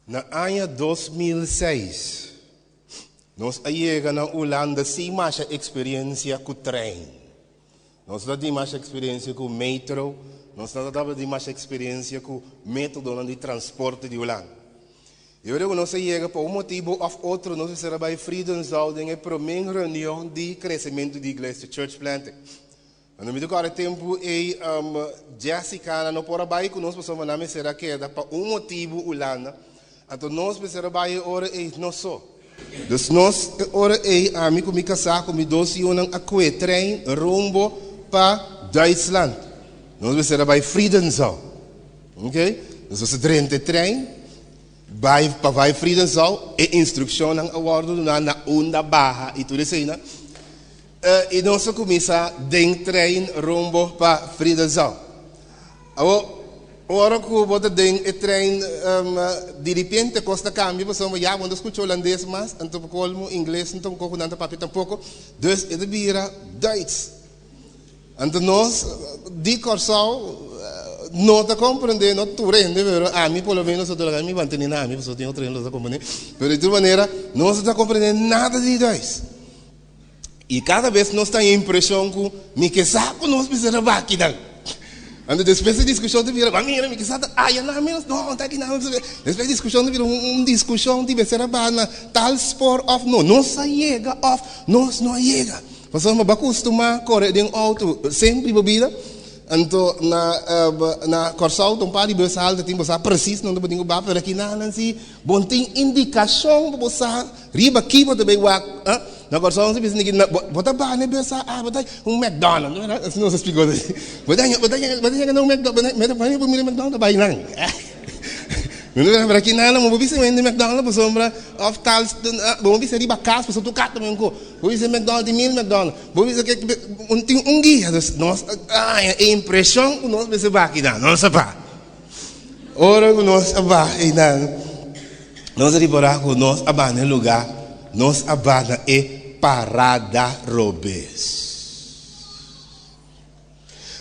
Na aña 2006, nos a yega na Hulanda sin masha eksperensia ku trein. Nos no tin masha eksperensia ku metro, nos no tabatin masha eksperensia ku métodonan di transporte di Hulanda. I ora ku nos a yega, pa un motibu òf otro nos mester a bai Friedensau den e promé reunion di kresementu di iglesia, church planting. Anto mi ta kòrda e tempu ei Jessica nan no por a bai ku nos pasobra nan mester a keda pa un motibu Hulanda. Anto nos mester a bai e ora ei nos so. Dus nos e ora ei ami ku mi kasá ku mi dos yunan a kue trein rumbo pa Duitsland. Nos mester a bai Friedensau. Oke. Nos a drenta e trein bai pa bai Friedensau. E instrukshonnan a wòrdu duná na unda baha i tur eseinan. I nos a kuminsá den trein rumbo pa Friedensau. Awor, ora ku bo ta den e trein, diripente kos ta kambia pasobra ya bo no ta skucha hulandes mas, anto pa kolmo ingles no ta un kos ku nan ta papia tampoko, dus e ta bira Duits. Anto nos di Kòrsou no ta komprendé, no tur hende, pero ami por lo menos a dura mi mantene na ami pasobra tin otro hende lo ta komprendé, pero di tur manera nos no ta komprendé nada di Duits. I kada bes nos ta haña impreshon ku mi ke sa ku nos mester a baki nan. Anto despues e diskushon ta bira, mira mi ke sa ta aya nan menos, no ta aki nan. Despues e diskushon ta bira un diskushon di mester a baha na tal spoor òf no. Nos a yega òf nos no a yega. Pasobra bo a kustumá kore den outo semper bo bida. Anto na na Kòrsou ta un par di bus halta tin bo sa presis nònde bo tin ku baha, pero aki nan si bo no tin indikashon pa bo sa Riba ki bo ta bay wak? Ah, na Kòrsou nos ta bisa niki, bo ta baha na e bus ah, bo ta un McDonald, no verdad? Asina nos ta splika otro. Bo ta bo ta bo ta yega na un McDonald, bo ta bo mira McDonald ta bay nan. Pero aki nan bo bisa wende McDonald pasobra òf tal, bo bisa riba kas pasobra tur kas ta men ko. Bo bisa McDonald tin mil McDonald. Bo bisa ke tin un guia. Dus nos a haña e impreshon ku nos mester baha akinan. Nos a baha. Ora ku nos a baha einan, nos a ripará ku nos a baha na e lugá, nos a baha na e parada robes.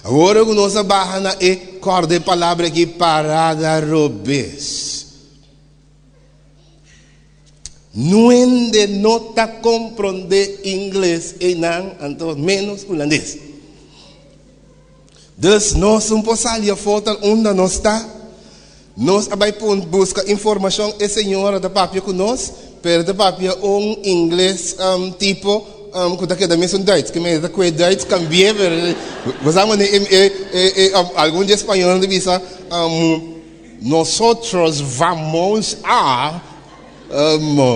Awor ku nos a baha na e, kòrda e palabra aki, parada robes. Nuende no ta komprondé ingles einan, anto ménos hulandes. Dus nos un por sali afó tal unda nos ta. Nos a bai pun buska informashon, e señora ta papia ku nos, pero ta papia un ingles tipo ku ta keda mesun Duits. Ke mester ta kue Duits kambi'é, pero bo sa manera e e algun di e spañolnan ta bisa nosotros vamos a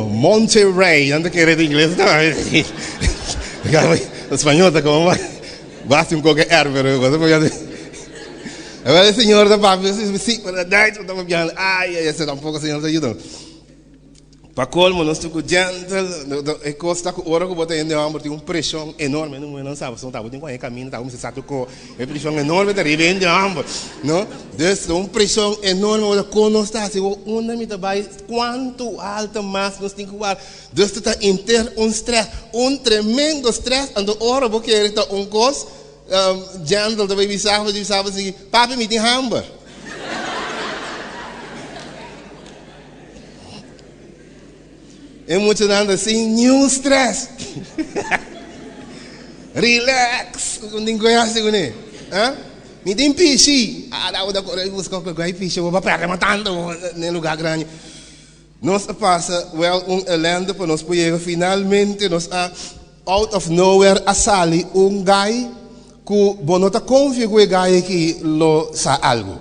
Monterrey, nan ta kere di ingles Spañol ta como basta un poco er, pero bo ta papia di. E señor ta papia si, pero Duits bo ta papiando, ay ay, ese tampoco señor ta yuda. Pa colmo nos ta cu gentle, e cos ta cu ora cu bo ta hende homber tin un presion enorme, no nan sa pasobra bo tin cu haña camino, ta bo mester sa tur co, e presion enorme ta riba hende homber, no, dus un presion enorme bo ta con nos ta haci bo unda mi ta bay, cuanto alto mas nos tin cu wak, dus ta inter un stress, un tremendo stress, anto ora bo kere ta un cos, gentle ta bay bisa bo, bisa bo sigui, papi mi tin hamber. E muchanan ta sin niun stress. Relax. Un tin koe hasi kuné. Ha? Mi tin pishi. Ah, da bo ta kore buska ku e pishi bo pa pèrdè mas tantu den lugá grandi. Nos a pasa wèl un elènde pa nos por yega. Finalmente nos a out of nowhere a sali un guy ku bo no ta konfia ku e guy aki lo sa algu.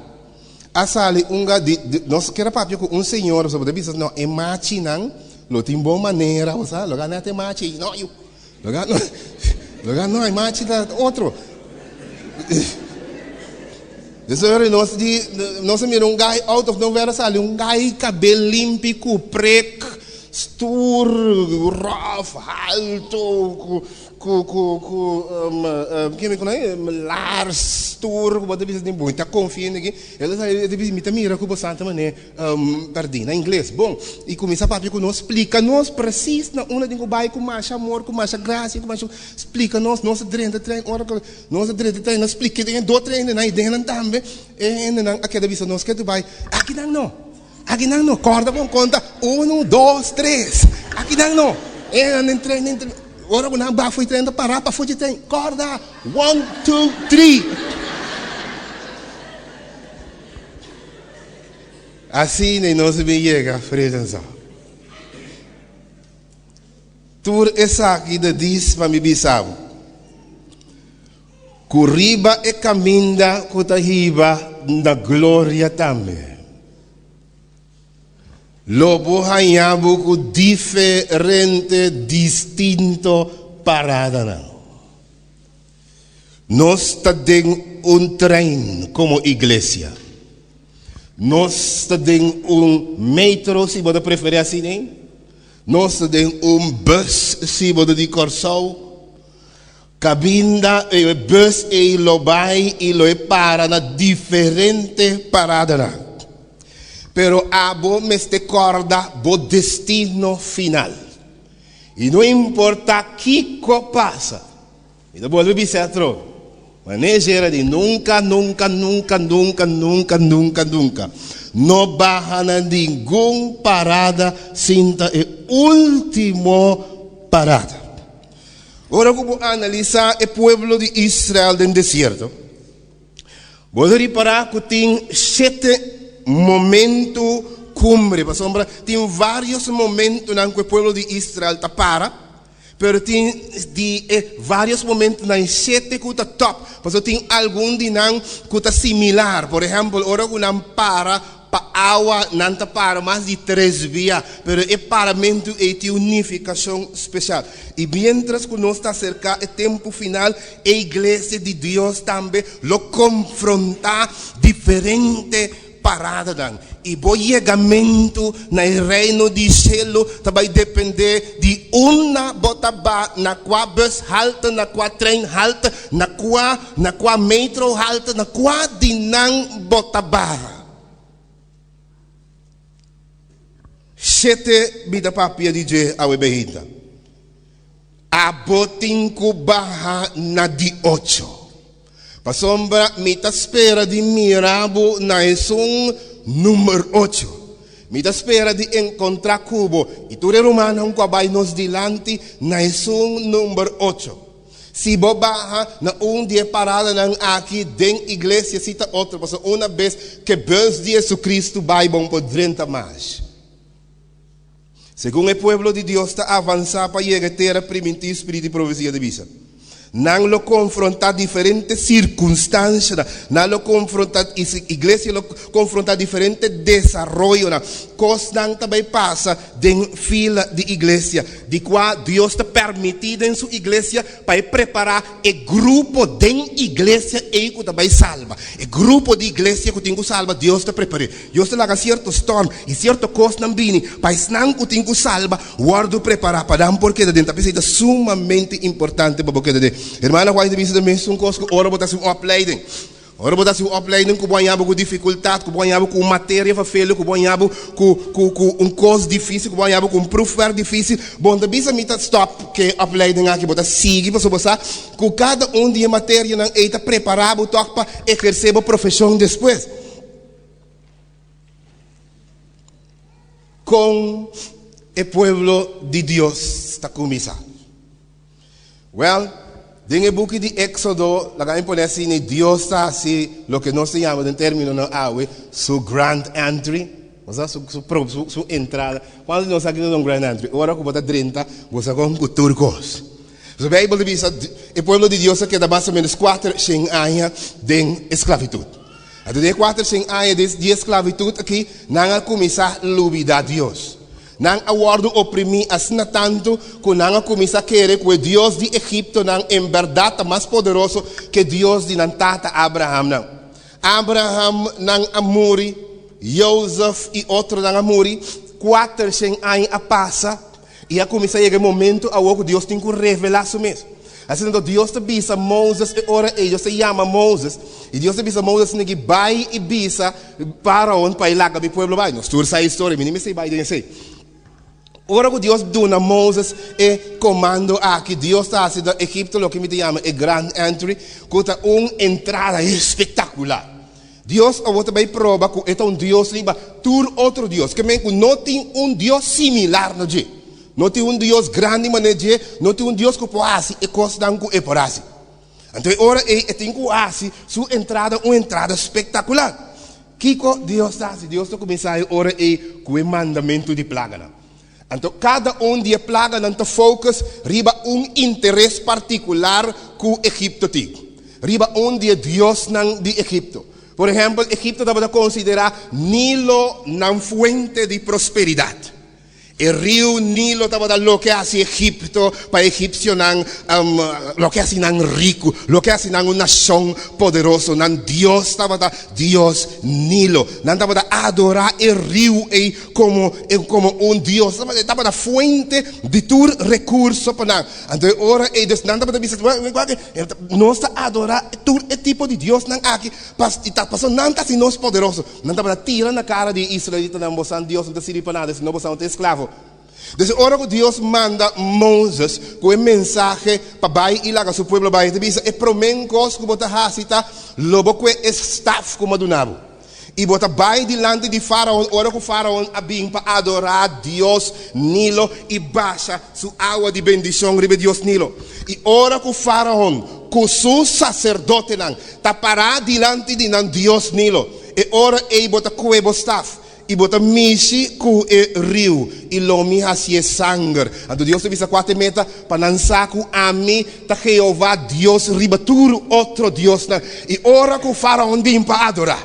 A sali un ga di, di, nos kier a papia ku un señor, pasobra bo ta bisa, no, e machinan lo tin bon manera, bo sa, lo ga net e machi, no yu, lo ga no, lo ga no, e machi ta otro. Despues nos di, nos a mira un guy out of nowhere a sali un guy kabel limpi ku prek, stoer, rof, halto, ku. Ku ku ku ke mi kono laars tur ku bo ta bisa den bo ta konfia den ki el a sa bisa mi ta mira ku bo sa ta mane pèrdí na ingles bon i kuminsá papia ku nos splika nos presis na unda tin ku bai ku masha amor ku masha grasia ku masha splika nos nos a drenta trein ora ku nos a drenta trein nos splika den e do treinnan i den nan tambe e hendenan a keda bisa nos ke ta bai akinan no. Akinan no, kòrda bon konta, unu, dos, tres. Akinan no. E nan den tren, den tren. Ora ku nan baha for di tren, ta pará pafó di tren. Kòrda, one, two, three. Asina nos bin yega Fredersdorp. Tur esaki ta dis pa mi bisa bo, ku riba e kaminda ku ta hiba na gloria tambe, lo bo haña bo ku diferente distinto paradanan. Nos ta den un trein komo iglesia. Nos ta den un metro, si bo ta preferí asina. Nos ta den un bus, si bo ta di Kòrsou. Kabinda e bus ei lo bai i lo e para na diferente paradanan. Pero abo mester kòrda bo destino final. I no importá kiko pasa. Mi ta bolbe bisa atrobe. Manejera di nunka, nunka, nunka, nunka, nunka, nunka, nunka no baha na ningun parada sin ta e ultimo parada. Ora ku bo analisá e pueblo di Israel den desierto, bo ta ripará ku tin shete momentu kumbre, pasobra tin vários momentunan ku e pueblo di Israel ta para. Pero tin di e varios momentonan e shete ku ta top, pasobra tin algun di nan ku ta similar. Por ehèmpel, ora ku nan para pa awa, nan ta para mas di tres bia, pero e paramentu ei tin un nifikashon spesial. I miéntras ku nos ta aserká e tempu final, e iglesia di Dios tambe lo konfrontá diferente paradanan, i bo yegamentu na e Reino di shelu ta bai dependé di unda bo ta ba, na kua bus halte, na kua trein halte, na kua na kua metro halte, na kua di nan bo ta baha. Shete mi ta papia di dje awe behinta. Abo tin ku baha na di ocho. Pasobra mi ta spera di mira bo na esun number ocho. Mi ta spera di enkontrá ku bo i tur e rumannan ku a bai nos dilanti na esun number ocho. Si bo baha na un di e paradanan aki den iglesia si ta otro, pasobra una bes ke bus di Jesucristo bai bo no por drenta mas. Segun e pueblo di Dios ta avansá pa yega e tera primintí, spiritu di profesia ta bisa, Nan lo konfrontá diferente sirkunstanshanan, nan lo konfrontá, i iglesia lo konfrontá diferente desaroyonan, kosnan ta bai pasa den fila di iglesia, di kua Dios ta permití den su iglesia pa e prepará e grupo den iglesia ei ku ta bai salba. E grupo di iglesia ku tin ku salba, Dios ta prepar'é. Dios ta laga sierto storm i sierto kosnan bini pa esnan ku tin ku salba wòrdu prepará pa nan por keda den. Ta p'esei ta sumamente importante pa bo keda den. Hermana White ta bisa ta mesun kos ku ora bo ta hasi un opleiding. Ora bo ta hasi un opleiding ku bo haña bo ku difikultat, ku bo haña bo ku un materia vervelend, ku bo haña bo ku ku ku un kos difísil, ku bo haña bo ku un proefwerk difísil, bo no ta bisa mi ta stòp ku e opleiding aki, bo ta sigui pasobra bo sa ku kada un di e materianan ei ta prepará bo tòg pa ehersé bo profeshon despues. Kon e pueblo di Dios ta kuminsá? Wèl, den e buki di Éksodo, laga mi pone asina, Dios ta hasi loke nos ta yama den términonan awe su grand entry, osea su su su su entrada. Kuantu di nos sa kiko ta un grand entry? Ora ku bo ta drenta, bo sa kon ku tur kos. Pasobra Beibel ta bisa, e pueblo di Dios a keda mas o ménos kuater shen aña den esklabitut. Anto den e kuater shen aña di esklabitut aki, nan a kuminsá lubidá Dios. Nan a wòrdu oprimí asina tantu ku nan a kuminsá kere ku e Dios di egiptonan en bèrdat ta mas poderoso ku e Dios di nan tata Abrahamnan. Abraham nan a muri, Jozef i otronan a muri, 400 aña a pasa i a kuminsá yega e momentu awor ku Dios tin ku revelá su mes. Asina anto Dios ta bisa Moses e ora ei, Dios ta yama Moses, i Dios ta bisa Moses asina ki, Bai i bisa Faraon pa e laga mi pueblo bai. Nos tur sa e historia, mi ni mester bai den esei. Ora ku Dios duna Moses e komando aki, Dios ta hasi na Egipto loke mi ta yama e grand entry, ku ta un entrada espektakular. Dios awor ta bai proba ku e ta un Dios riba tur otro dios. Ke men ku no tin un Dios similar na dje. No tin un Dios grandi manera dje, no tin un Dios ku por hasi e kosnan ku e por hasi. Anto e ora ei e tin ku hasi su entrada un entrada spektakular. Kiko Dios ta hasi? Dios ta kuminsá e ora ei ku e mandamentu di plaganan. Anto kada un di e plaganan ta focus riba un interes partikular ku Egipto tin, riba un di e diosnan di Egipto. Por ehèmpel, Egipto tabata konsiderá Nilo nan fuente di prosperidat. E riu Nilo tabata loke a hasi Egipto pa e egipsionan, loke a hasi nan riku, loke a hasi nan un nashon poderoso. Nan dios tabata dios Nilo. Nan tabata adorá e riu ei komo komo un dios. E tabata fuente di tur rekurso pa nan. Anto e ora ei, dus nan tabata bisa, Nos ta adorá tur e tipo di diosnan aki, pasobra nan ta hasi nos poderoso. Nan tabata tira na kara di e israelitanan, Bosan Dios no ta sirbi pa nada, sino bosan no ta esklavo. Desde ora ku Dios manda Moses ku e mensahe pa bai i laga su pueblo bai, e ta bisa, E promé kos ku bo ta hasi ta lo bo kue e staf ku mi a duna bo, i bo ta bai dilanti di Fáraon ora ku Fáraon a bin pa adorá dios Nilo i basha su awa di bendishon riba e dios Nilo. I ora ku Fáraon ku su saserdotenan ta pará dilanti di nan dios Nilo, e ora ei bo ta kue bo staf, i bo ta mishi ku e riu, i lo mi hasié sanger. Anto Dios ta bisa kuater meta pa nan sa ku ami ta Jehová Dios riba tur otro diosnan. I ora ku Fáraon bin pa adorá,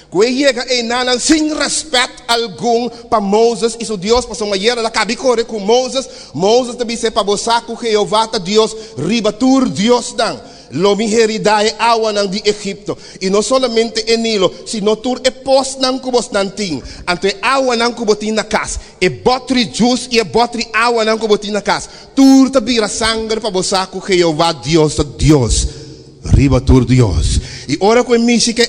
ku e yega einanan sin rèspèt algun pa Moses i su Dios, pasobra ayera el a kabi kore ku Moses, Moses ta bis'é, Pa bo sa ku Jehová ta Dios riba tur diosnan. Lo mi heridá e awanan di Egipto, i no solamente e Nilo, sino tur e posnan ku bosnan tin. Anto e awanan ku bo tin na kas, e bòtri djus i e bòtri awanan ku bo tin na kas, tur ta bira sanger pa bo sa ku Jehová Dios ta Dios riba tur dios. I ora ku e mishi ke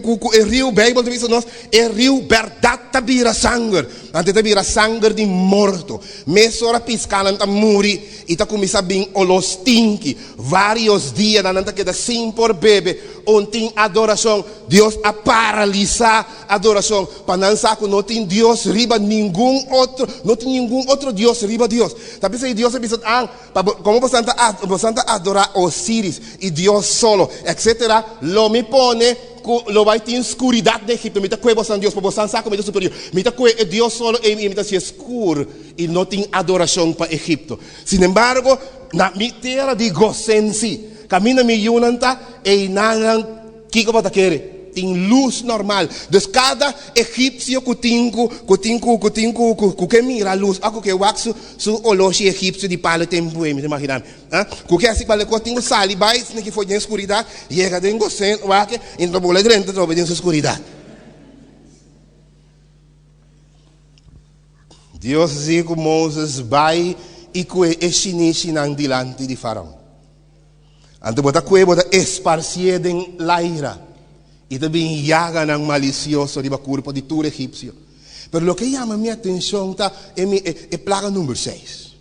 ku e riu, Beibel ta bisa nos, e riu bèrdat ta bira sanger. Anto e ta bira sanger di morto. Mesora piskanan ta muri. I ta kuminsá bin oló stinki. Vários dianan nan ta keda sin por bebe. Un tin adorashon. Dios a paralisá adorashon pa nan sa ku no tin Dios riba ningun otro, no tin ningun otro Dios riba Dios. Ta p'esei Dios a bisa an, pa bo, komo bosan ta bosan ta adorá Osiris i Dios solo, etsetera, lo mi pone ku lo bai tin skuridat den Egipto. Mi ta kue bosan Dios pa bosan sa ku mi ta superior. Mi ta kue e Dios solo ei i mi ta hasié skur. I no tin adorashon pa Egipto. Sinembargo, na mi tera di Gosen sí, kaminda mi yunan ta, einanan kiko bo ta kere? Tin lus normal. Dus kada egipsio ku tin ku ku tin ku ku tin ku ku ku ke mira lus òf ku ke wak su su oloshi egipsio di palo tempu ei, mi ta imaginá mi, ah, ku ke hasi kualke kos tin ku sali bai esaki for den skuridat, yega den Gosen wak i ta bula drenta atrobe den su skuridat. Dios di ku Moses, Bai i kue e shinishinan dilanti di Faraon. Anto bo ta kue, bo ta esparsié den laira, i ta bin yaganan malisioso riba kurpo di tur egipsio. Pero loke yama mi atenshon ta e plaga number seis.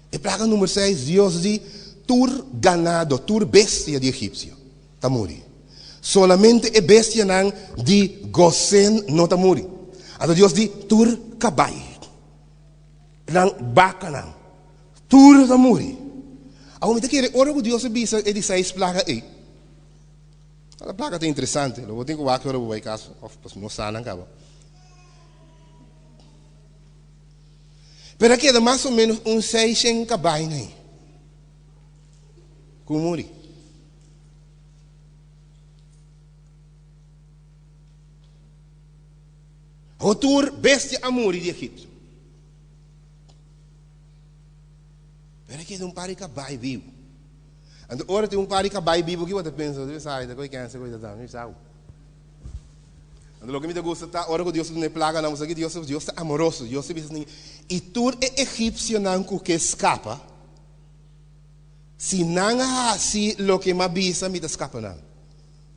E plaga number seis, Dios di, Tur ganado, tur bestia di egipsio ta muri. Solamente e bestianan di Gosen no ta muri. Anto Dios di, Tur kabai, nan bakanan, tur ta muri. Awor mi ta kere ora ku Dios a bisa e di seis plaga ei, e plaga ta interesante, lo bo tin ku wak ora bo bai kas òf no sa nan kaba. Pero a keda mas o menos un seishen kabai na ei ku muri. Awor tur bestia a muri di Egipto. Pero a keda un par di kabai bibu. Anto ora tin un par di kabai bibu, ki bo ta pensa? Bo ta pensa, Ai, ta koe kense koe ta ta, mi sa. Anto loke mi ta gusta ta ora ku Dios ta duna e plaganan, bo sa ki Dios Dios ta amoroso, Dios ta bisa esaki, i tur e egipsionan ku ke skapa, si nan a hasi loke mi a bisa, mi ta skapa nan.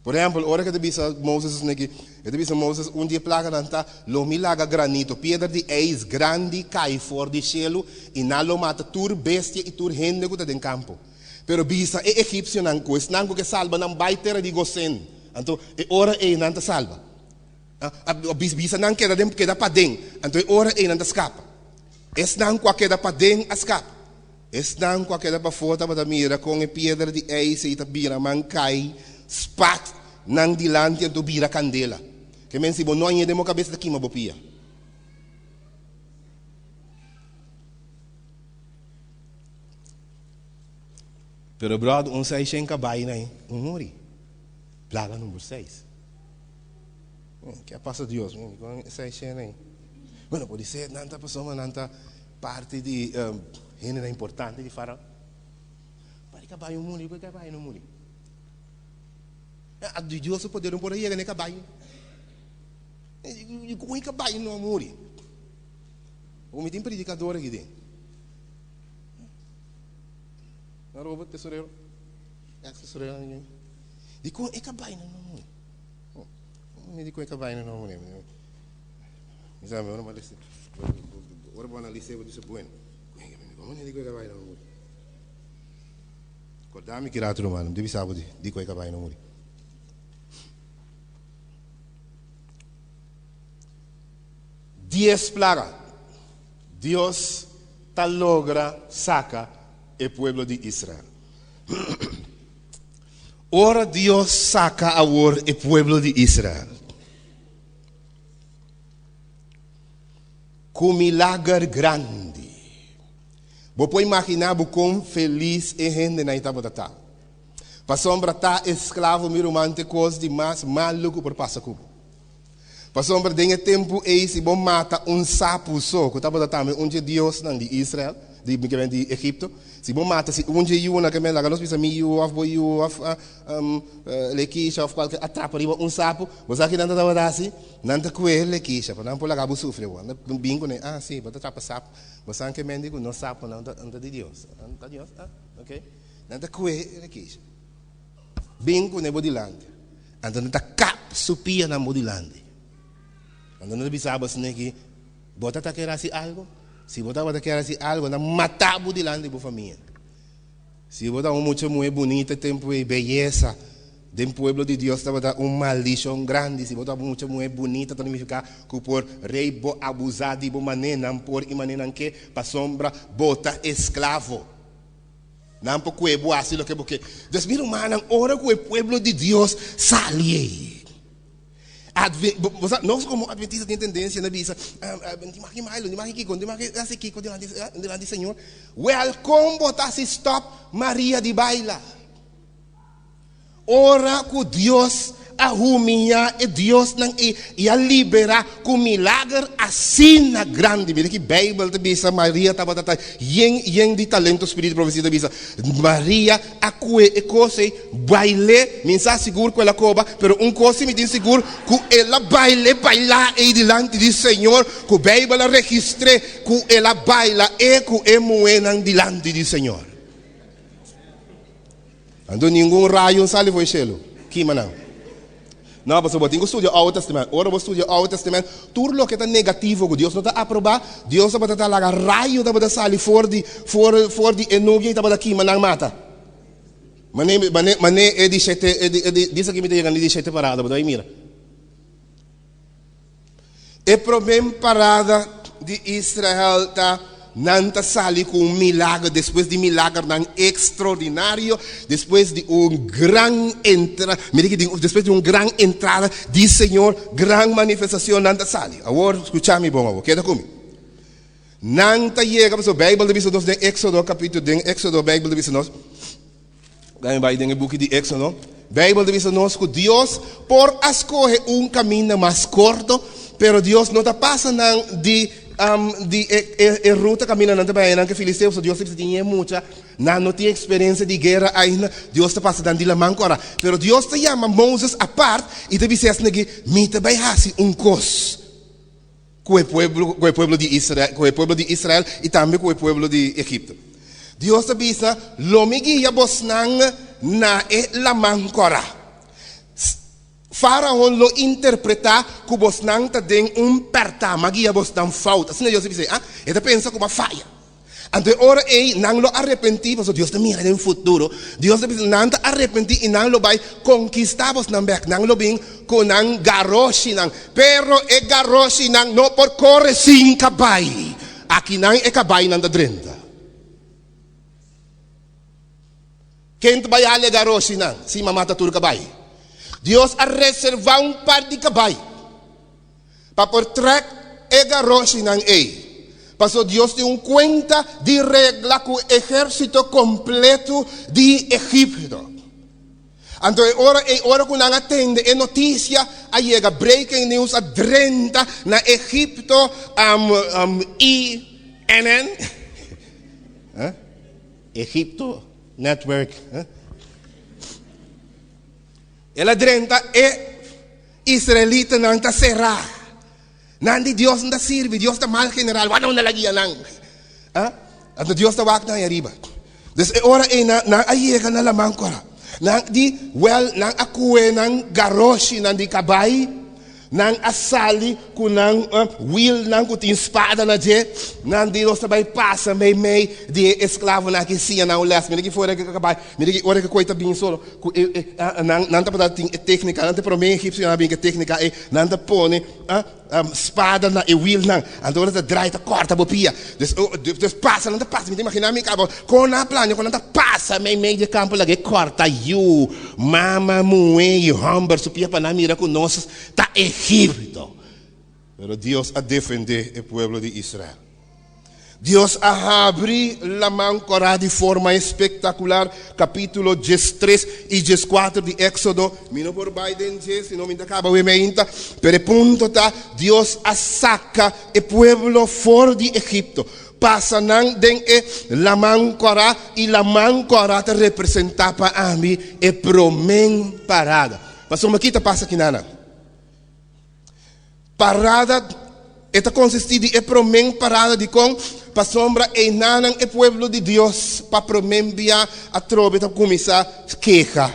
Por ehèmpel, ora ku e ta bisa Moses esaki, e ta bisa Moses, un di e plaganan ta, Lo mi laga granito, piedra di eis grandi kai for di shelu, i nan lo mata tur bestia i tur hende ku ta den kampo. Pero bisa e egipsionan ku esnan ku ke salba nan bai tera di Gosen. Anto e ora ei nan ta salba. Bisa nan keda den keda paden. Anto e ora ei nan ta skapa. Esnan ku a keda paden a skapa. Esnan ku a keda pafó tabata mira kon e piedra di ijs ei ta bira man kai spat nan dilanti anto bira kandela. Ke men si bo no a ñe den bo kabes ta kima bo pia. Pero bròder un seishen kabai na un muri. Plaga number seis. Ke a pasa Dios? Kon e seishen ei? Bueno, podisé nan ta pasobra nan ta parti di hendenan importante di Farao. Pari kabai un muri, ku kabai no muri? Dios su poder no por a yega na e kabai. Kon e kabai no a muri? Mi tin predikador aki den. Na Robert tesorero, ex tesorero na Dikon e kabai no muri? Dikon e kabai no muri? Mi sabi ora bo ora bo analisa bo bisa bueno. Dikon e kabai no muri? Korda mi ki ratu ruman, mi ta bisa bo dikon e kabai no muri. Dies plaga. Dios ta logra saka e pueblo di Israel. Ora Dios saka awor e pueblo di Israel ku milager grandi, bo por imaginá bo kon felis e hendenan tabata ta. Pasobra ta esklavo, mi ruman, ta e kos di mas malu ku por pasa ku bo. Pasobra den e tempu ei si bo mata un sapu so, ku tabata tambe un dje diosnan di Israel, di mi ke men di Egipto, si bo mata si un dje yunan ke men laga nos bisa mi yu òf bo yu òf lekisha òf kualke atrapa riba un sapu, bo sa ki nan ta tabata hasi? Nan ta kue lekisha pa nan por laga bo sufri awor. Nan ta bin kuné, ah si, bo ta trapa sapu, bo sa ke men di ku nos sapunan ta di Dios, ta Dios, ah ok. Nan ta kue lekisha. Bin kuné bo dilanti. Anto nan ta kap su pianan bo dilanti. Anto nan ta bisa bo asina ki, Bo ta ta kere hasi algo? Si bo tabata kere hasi algo, nan mata bo dilanti bo famia. Si bo ta un mucha muhé bunita tempu ei, beyesa den pueblo di Dios tabata un maldishon grandi. Si bo ta un mucha muhé bunita ta nifiká ku por rei bo abusá di bo mané nan por i mané nan ke, pasobra bo ta esklavo. Nan por kue bo hasi loke bo ke. Dus mi rumannan, ora ku e pueblo di Dios sali ei, Adve, bo, bo sa, nos komo adventista tin tendensia na bisa, N tin maki malu, n tin maki kiko, n tin maki hasi kiko dilanti, dilanti Señor. Wèl, kon bo ta hasi stòp Maria di baila? Ora ku Dios a humiyá e diosnan ei i a liberá ku milager asina grandi. Mira ki Beibel ta bisa Maria tabata ta yen yen di talento spiritu profesia ta bisa Maria a kue e kos ei bail'é mi sa sigur ku el a koba pero un kos si mi tin sigur ku el a bail'é bailá ei dilanti di Señor ku Beibel a registr'é ku el a baila e ku e muhénan dilanti di Señor. Anto ningun rayo sali for e shelu. Kima nan. No, pasobra bo tin ku studia Oude Testament. Ora bo studia Oude Testament, tur loke ta negativo ku Dios no ta aprobá, Dios tabata ta laga rayo tabata sali for di, for, for di e nubia i tabata kima nan mata. Mane, mane, mane e di shete, e di, e di, disa ki mi ta yega na e di shete parada, bo ta bai mira. E promé parada di Israel ta nan ta sali ku un milager despues di milagernan ekstraordinario, despues di un gran entra, mira ki di despues di un gran entrada di Señor, gran manifestashon nan ta sali. Awor skucha mi bon awor, keda ku mi. Nan ta yega, pasobra Beibel ta bisa nos den Éksodo kapítulo, den Éksodo Beibel ta bisa nos, Dame bai den e buki di Éxodo. Bijbel ta bisa nos ku Dios por a skohe un kaminda mas korto, pero Dios no ta pasa nan di di e e e ruta kaminda nan ta bai nan ke filisteo, so Dios ta bisa tin e mucha, nan no tin eksperensia di guera ainda, Dios ta pasa nan di laman kora. Pero Dios ta yama Moses apart i ta bis'é asina ki, Mi ta bai hasi un kos ku e pueblo, ku e pueblo di Israel, ku e pueblo di Israel i tambe ku e pueblo di Egipto. Dios ta bisa, Lo mi guia bosnan na e Laman Kòrá. Fáraon lo interpretá ku bosnan ta den un pèrtá, m'a guia bosnan fout. Asina Dios a bisa, ah, e ta pensa ku m'a faya. Anto e ora ei nan lo arepentí, pasobra Dios ta mira den futuro. Dios ta bisa, nan ta arepentí i nan lo bai konkistá bosnan bèk. Nan lo bin ku nan garoshinan. Pero e garoshinan no por kore sin kabai. Akinan e kabainan ta drenta. Ken ta bai hala e garoshinan si mama ta tur kabai? Dios a reservá un par di kabai pa por trèk e garoshinan ei. Pasobra Dios tin un kuenta di regla ku ehérsito kompletu di Egipto. Anto e ora ei, ora ku nan a tende e notisia, a yega breaking news, a drenta na Egipto, INN, Egipto Network, el a drenta, e israelitanan ta será. Nan di Dios no ta sirbi, Dios ta mal general, wak na unda el a guia nan. Anto Dios ta wak nan ariba. Dus e ora ei nan a yega na laman kora. Nan di, wèl, nan a kue nan garoshinan di kabai, nan a sali ku nan wielnan ku tin spada na dje, nan di nos ta bai pasa meimei di e esklavonan aki siña nan un lès. Mira ki fuera ki kabai, mira ki ora ki koi ta bin solo. Ku e e nan nan tabata tin e téknika, nan ta promé egipsionan a bin ku e téknika ei, nan ta pone spada na e wielnan, anto ora ta drai ta kòrta bo pia. Dus dus pasa, nan ta pasa, mi ta imaginá mi kaba kon nan a plania kon nan ta pasa meimei di e kampo laga e kòrta yu, mama, muhé i hòmber su pia pa nan mira ku nos ta Egipto. Pero Dios a defendé e pueblo di Israel. Dios a habri Laman Kòrá di forma espektakular, kapítulo 13 i 14 di Éksodo. Mi no por bai den dje, sino mi ta kaba weme ainda. Pero e punto ta, Dios a saka e pueblo for di Egipto, pasa nan den e Laman Kòrá, i Laman Kòrá ta representá pa ami e promé parada. Pasobra ki ta pasa kinanan? Parada, E ta konsistí di e promé parada. Dikon? Pasobra einanan e pueblo di Dios pa promé bia atrobe ta kuminsá keha.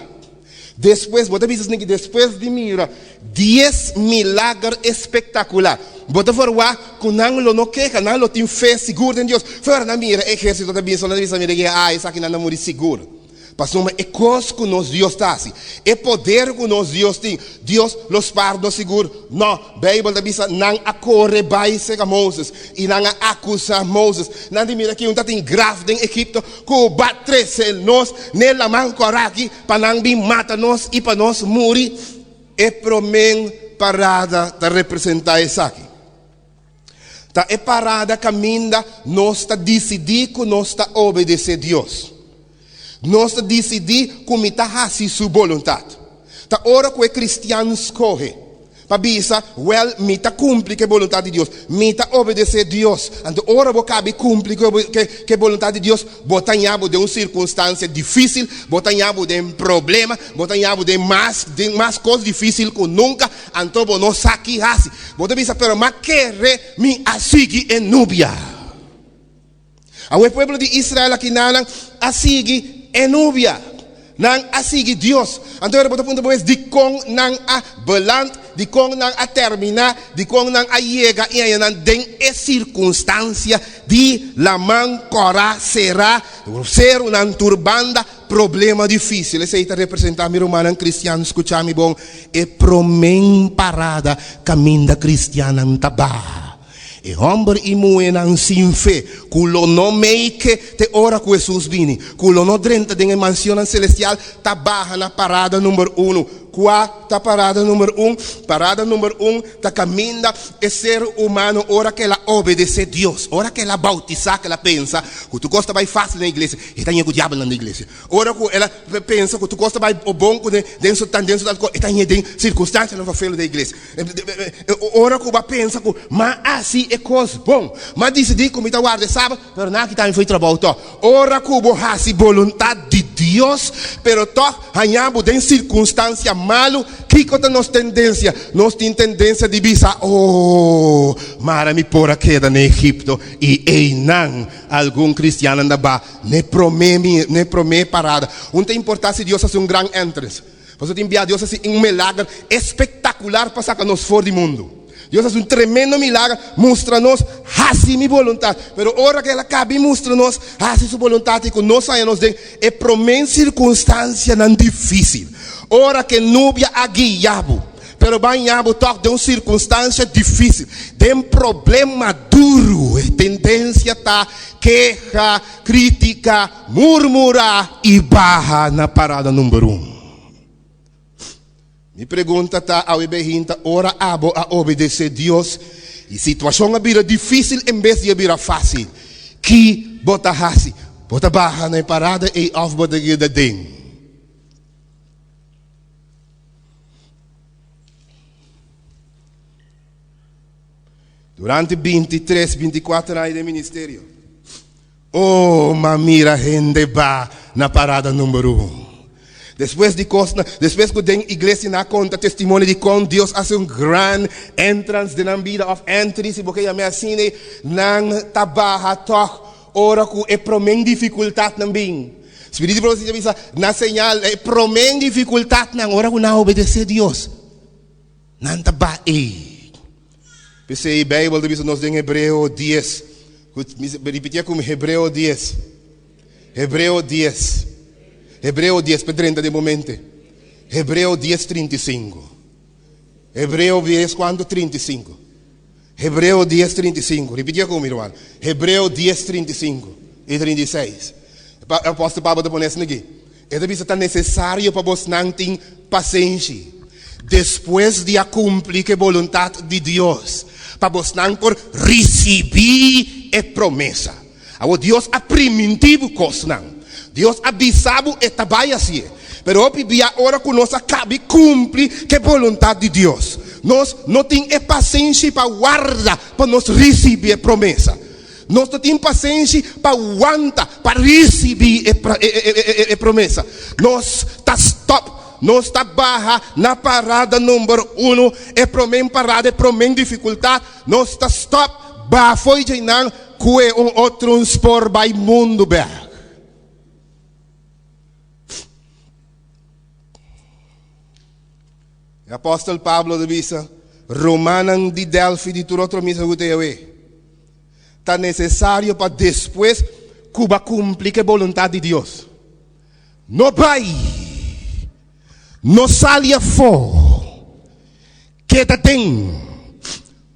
Despues, bo ta bisa esaki, despues di mira dies milager espektakular, bo ta ferwagt ku nan lo no keha, nan lo tin fe sigur den Dios. Fuera nan mira e ehérsito ta bin, so nan ta bisa, mira, ai, esakinan ta muri sigur. Pasobra e kos ku nos Dios ta hasi, e poder ku nos Dios tin, Dios lo spar nos sigur? Nò. Beibel ta bisa, Nan a kore bai serka Moses, i nan a akusá Moses. Nan di, Mira ki un ta tin graf den Egipto ku ba trese nos n'e laman kòrá aki pa nan bin mata nos i pa nos muri. E promé parada ta representá esaki. Ta e parada kaminda nos ta disidí ku nos ta obedesé Dios. Nos ta disidí ku mi ta hasi su boluntat. Ta ora ku e kristian skohe pa bisa, Wèl, mi ta kumpli ku e boluntat di Dios, mi ta obedesé Dios. Anto ora bo kabi kumpli ku e boluntat di Dios, bo ta haña bo den un sirkunstansia difísil, bo ta haña bo den problema, bo ta haña bo den mas den mas kos difísil ku nunka. Anto bo no sa ki hasi. Bo ta bisa, Pero m'a kere mi a sigui e nubia. Awe pueblo di Israel akinanan a sigui e nubia. Nan a sigui Dios. Anto bo ta puntra bo mes, Dikon nan a beland? Dikon nan a terminá? Dikon nan a yega i haña nan den e sirkunstansia di laman kòrá, será, serunan tur banda, problema difísil? Esei ta representá, mi rumannan kristian, skuchá mi bon, e promé parada kaminda kristiannan ta baha. E hòmber i muhénan sin fe ku lo no meike te ora ku Hesus bini, ku lo no drenta den e mansionnan selestial, ta baha na parada number unu. Kua ta parada number un? Parada number un ta kaminda e ser humano ora ku el a obedesé Dios, ora ku el a boutisá, ku el a pensa ku tur kos ta bai fásil den iglesia, e ta ñe ku diabelnan den iglesia. Ora ku el a pensa ku tur kos ta bai bon kuné den su tan den su tal kos, e ta ñe den sirkunstansianan fafelo den iglesia. Ora ku bo a pensa ku m'a hasi e kos bon, m'a disidí ku mi ta warda e sabat, pero nan a kita mi for di trabou tòg. Ora ku bo hasi boluntat di Dios, pero tòg haña bo den sirkunstansia malu, kiko ta nos tendensia? Nos tin tendensia di bisa, Oh, mara mi por a keda na Egipto i einan algun kristiannan ta ba n'e promé n'e promé parada. Un ta importá si Dios hasi un gran entrance. Pasobra tin bia Dios hasi un milager espektakular pa saka nos for di mundu. Dios a hasi un tremendo milager, mustra nos hasi mi boluntat. Pero ora ku el a kabi mustra nos hasi su boluntat i ku nos haña nos den e promé sirkunstansianan difísil, ora ku e nubia a guia bo, pero bo a haña bo tòg den un sirkunstansia difísil, den problema duru, e tendensia ta keha, krítika, murmurá i baha na parada number un. Mi pregunta ta, awe behinta ora abo a obedesé Dios i situashon a bira difísil en bes di a bira fásil, ki bo ta hasi? Bo ta baha na e parada ei òf bo ta keda den? Durante bintitres, bintikuater aña den ministerio, Oh, m'a mira hende ba na parada number un. Despues di kosnan, despues ku den iglesia nan a konta testimonio di kon Dios hasi un gran entrance den nan bida òf entry si bo ke yam'é asina, nan ta baha tòg ora ku e promé difikultatnan bin. Spiritu di profesia ta bisa na señal e promé difikultatnan ora ku nan a obedesé Dios, nan ta ba ei. P'esei Beibel ta bisa nos den Hebreo dies, ku ripitié ku mi, Hebreo dies, Hebreo dies, Hebreo dies, pa drenta den bo mente, Hebreo dies 35, Hebreo dies kuantu? 35, Hebreo dies 35, ripitié ku mi ruman, Hebreo dies 35 i 36, Apòstel Pablo ta pone esaki. E ta bisa ta nesesario pa bosnan tin pasenshi despues di a kumpli ku e boluntat di Dios, pa bosnan por risibí e promesa. Awor Dios a primintí bo kosnan. Dios a bisa bo e ta bai hasié. Pero hopi bia ora ku nos a kabi kumpli ku e boluntat di Dios, nos no tin e pasenshi pa warda pa nos risibí e promesa. Nos ta tin pasenshi pa wanta pa risibí e promesa. Nos ta stòp, nos ta baha na parada number uno, e promé parada, e promé difikultat, nos ta stòp, baha fo'i djeinan kue un otro un spor bai mundu bèk. E apòstel Pablo ta bisa, Rumannan di Delfi di tur otro misa ku ta yawe. Ta nesesario pa despues ku bo a kumpli ku e boluntat di Dios, no bai, no sali afó, keda den,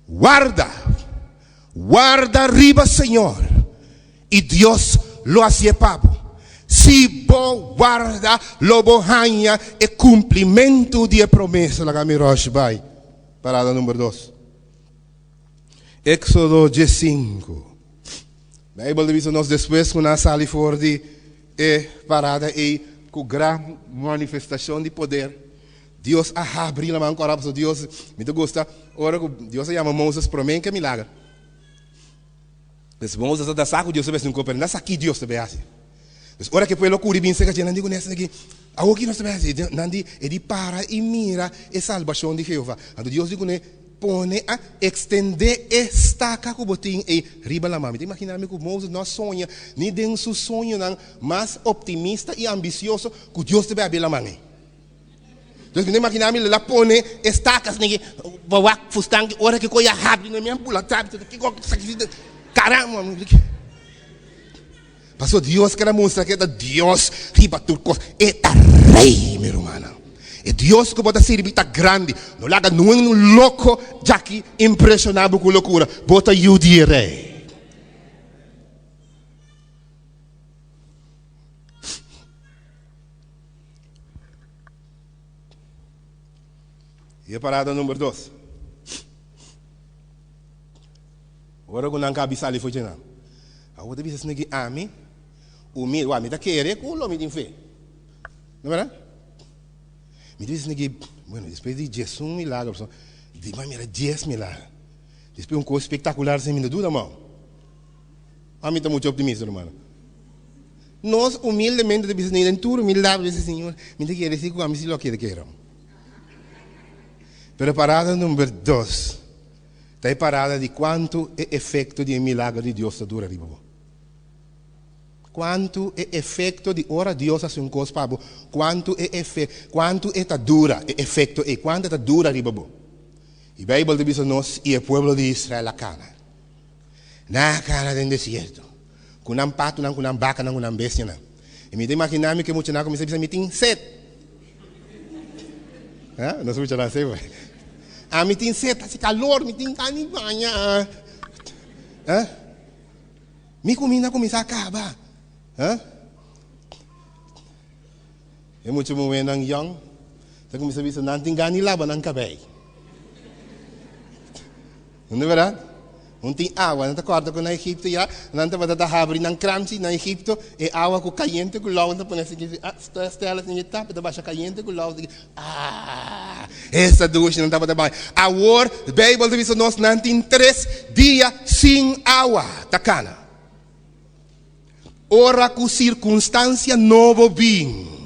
warda, warda riba Señor, i Dios lo hasié pa bo. Si bo warda, lo bo haña e kumplimentu di e promesa. Laga mi rush bai parada number dos. Éxodo diesinku. Bijbel ta bisa nos despues ku nan a sali for di e parada ei ku gran manifestashon di poder, Dios a habri laman kòrda pasobra Dios, mi ta gusta ora ku Dios a yama Moses promé ke milager. Pues Moses a ta sa ku Dios ta bes un kos, pero nan sa ki Dios ta bai hasi. Pues ora ku e pueblo kuri bin serka dje, nan di ku Nestor aki, Awor ki nos ta bai hasi? Nan di, E di para i mira e salbashon di Jehová. Anto Dios di kuné, Pone a ekstendé e staka ku bo tin ei riba laman. Mi ta imaginá mi ku Moses no a soña ni den su soñonan mas optimista i ambisioso ku Dios ta bai habri laman ei. Entonces mi ta imaginá mi el a pone e staka asina ki pa wak fustan ki ora ki koe a habri mi a bula trapi kiko karamba. Pasobra Dios ker a mustra ku e ta Dios riba tur kos. E ta Rei, mi rumannan. E Dios ku bo ta sirbi ta grandi. No laga ningún loko djaki impreshoná bo ku lokura. Bo ta yu di e Rei. I e parada number dos. Ora ku nan kabi sali for dje nan. Awor ta bisa asina ki ami humilde, wak mi ta kere ku lo mi tin fe. No berdad? Mi ta bisa asina ki, bueno, despues di diesun milagro, pasobra di mi a mira dies milagro. Despues un kos spektakular asina mi no duda mau. Ami ta muchu optimista, hermano. Nos humildemente ta bisa asina, den tur humildad mi ta bisa, Señor, mi ta kere si ku ami si lo kere kere. Pero parada number dos. Ta e parada di kuantu e efekto di e milager di Dios ta dura riba bo. Kuantu e efekto di ora Dios hasi un kos pa bo, kuantu e efe, kuantu e ta dura, e efekto ei, kuantu e ta dura riba bo. I Beibel ta bisa nos, I e pueblo di Israel a kana. Nan a kana den desierto, ku nan patunan, ku nan bakanan, ku nan bestianan. I mi ta imaginá mi ku e muchanan a kuminsá bisa, Mi tin set. Ha? Nos muchanan semper. Ah, mi tin set, hasi kalor, mi tin gana di baña. Ha? Mi kuminda a kuminsá kaba. Ha? E mucha muhénan yòn ta kuminsá bisa nan tin gana di laba nan kabei. No ta bèrdat? Un tin awa, nan ta kòrda ku na Egipto ya nan tabata ta habri nan kranchi na Egipto, e awa ku kayente ku lou nan ta pone asina, ah, stèla asina e tapa, e ta basha kayente ku lou, ah, esta dushi nan tabata bai. Awor Beibel ta bisa nos nan tin tres dia sin awa ta kana. Ora ku sirkunstansia nobo bin.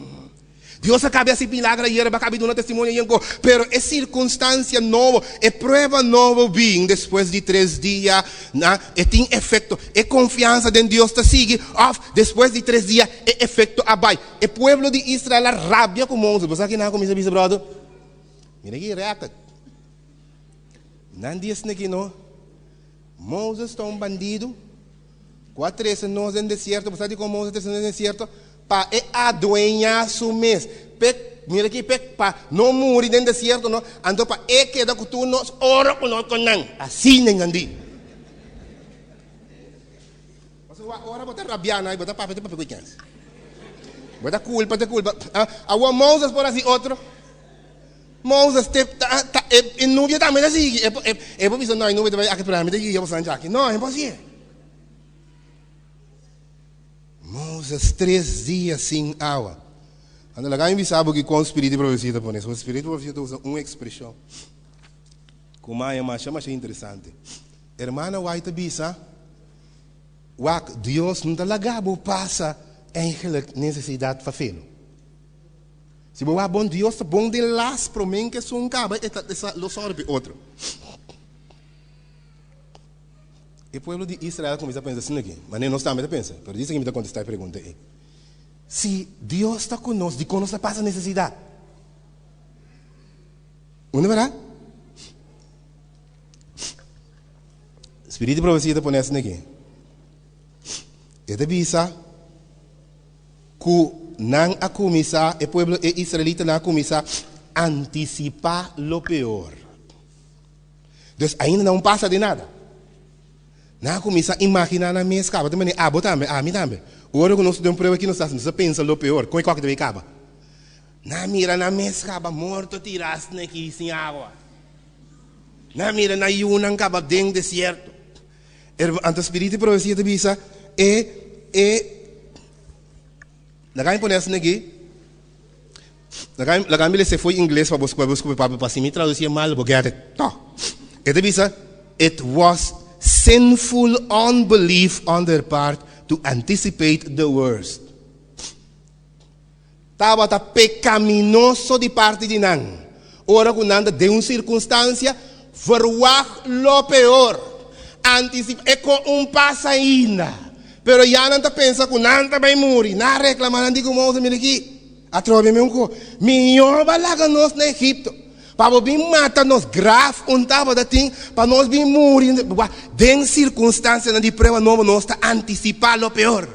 Dios a kabi hasi milagro ayera, bo a kabi duna testimonio ayenko, pero e sirkunstansia nobo, e prueba nobo bin despues di tres dia, na, e tin efekto. E konfiansa den Dios ta sigui, òf despues di tres dia e efekto a bai. E pueblo di Israel a rabia ku Moses. Bo sa kinan a kuminsá bisa, bròder? Mira ki rèkòt. Nan di esaki no. Moses ta un bandidu. Ku a trese nos den desierto. Bo sa dikon Moses a trese nos den desierto? Pa e adueñá su mes. P'e, mira aki, p'e, pa no muri den desierto no, anto pa e keda ku tur nos ora ku nos con nan. Asina nan di. Pasobra wak ora bo ta rabiá nan, bo ta papia, ta papia ku kens. Bo ta kulpa, ta kulpa. Awor Moses por hasi otro. Moses te ta ta e e nubia tambe ta sigui. E e e por bisa no e nubia ta bai aki pero ami ta guia boso djaki. No, e por hasié. Moses tres dia sin awa. Anto laga mi bisa bo kikon spiritu di profesia ta pone. Spiritu di profesia ta usa un ekspreshon ku maya masha masha interesante. Hermana White ta bisa, Wak, Dios no ta laga bo pasa eigenlijk nesesidat fafelo. Si bo wak bon, Dios ta bon den las promé ku esun kaba, e ta lo sòru pa e otro. E pueblo di Israel a kuminsá pensa asina aki, manera nos tambe ta pensa. Pero disa ki mi ta kontestá e pregunta ei. Si Dios ta ku nos, dikon nos ta pasa nesesidat? Unda bèrdat? Spiritu di profesia ta pone asina aki. E ta bisa. Ku nan a kuminsá, e pueblo, e israelitanan a kuminsá antisipá lo peor. Dus ainda nan un pasa di nada. Nan a kuminsá imaginá nan mes kaba, ta manera abo tambe, ami tambe. Ora ku nos den un prueba ki nos ta hasi, nos ta pensa lo peor, kon e kòke ta bay kaba. Nan a mira nan mes kaba morto tirá asina aki sin awa. Nan a mira nan yunan kaba den desierto. Anto spiritu di profesia ta bisa, e, e, laga mi pone asina aki, laga, laga mi lesa foi ingles pa bo pa bo skupi papia, pa si mi tradusi e mal bo get it. To. E ta bisa, It was sinful unbelief on their part to anticipate the worst. Tabata pekaminoso di parti di nan ora ku nan ta den un sirkunstansia verwagt lo peor, antisipá e kon un pasa ainda. Pero ya nan ta pensa ku nan ta bai muri. Nan a reklamá, nan di ku Moses, Mira aki, atrobe mi un ko, mihó bo a laga nos na Egipto, pa bo bin mata nos. Graf un tabata tin pa nos bin muri. Den sirkunstansianan di prueba nobo nos ta antisipá lo peor.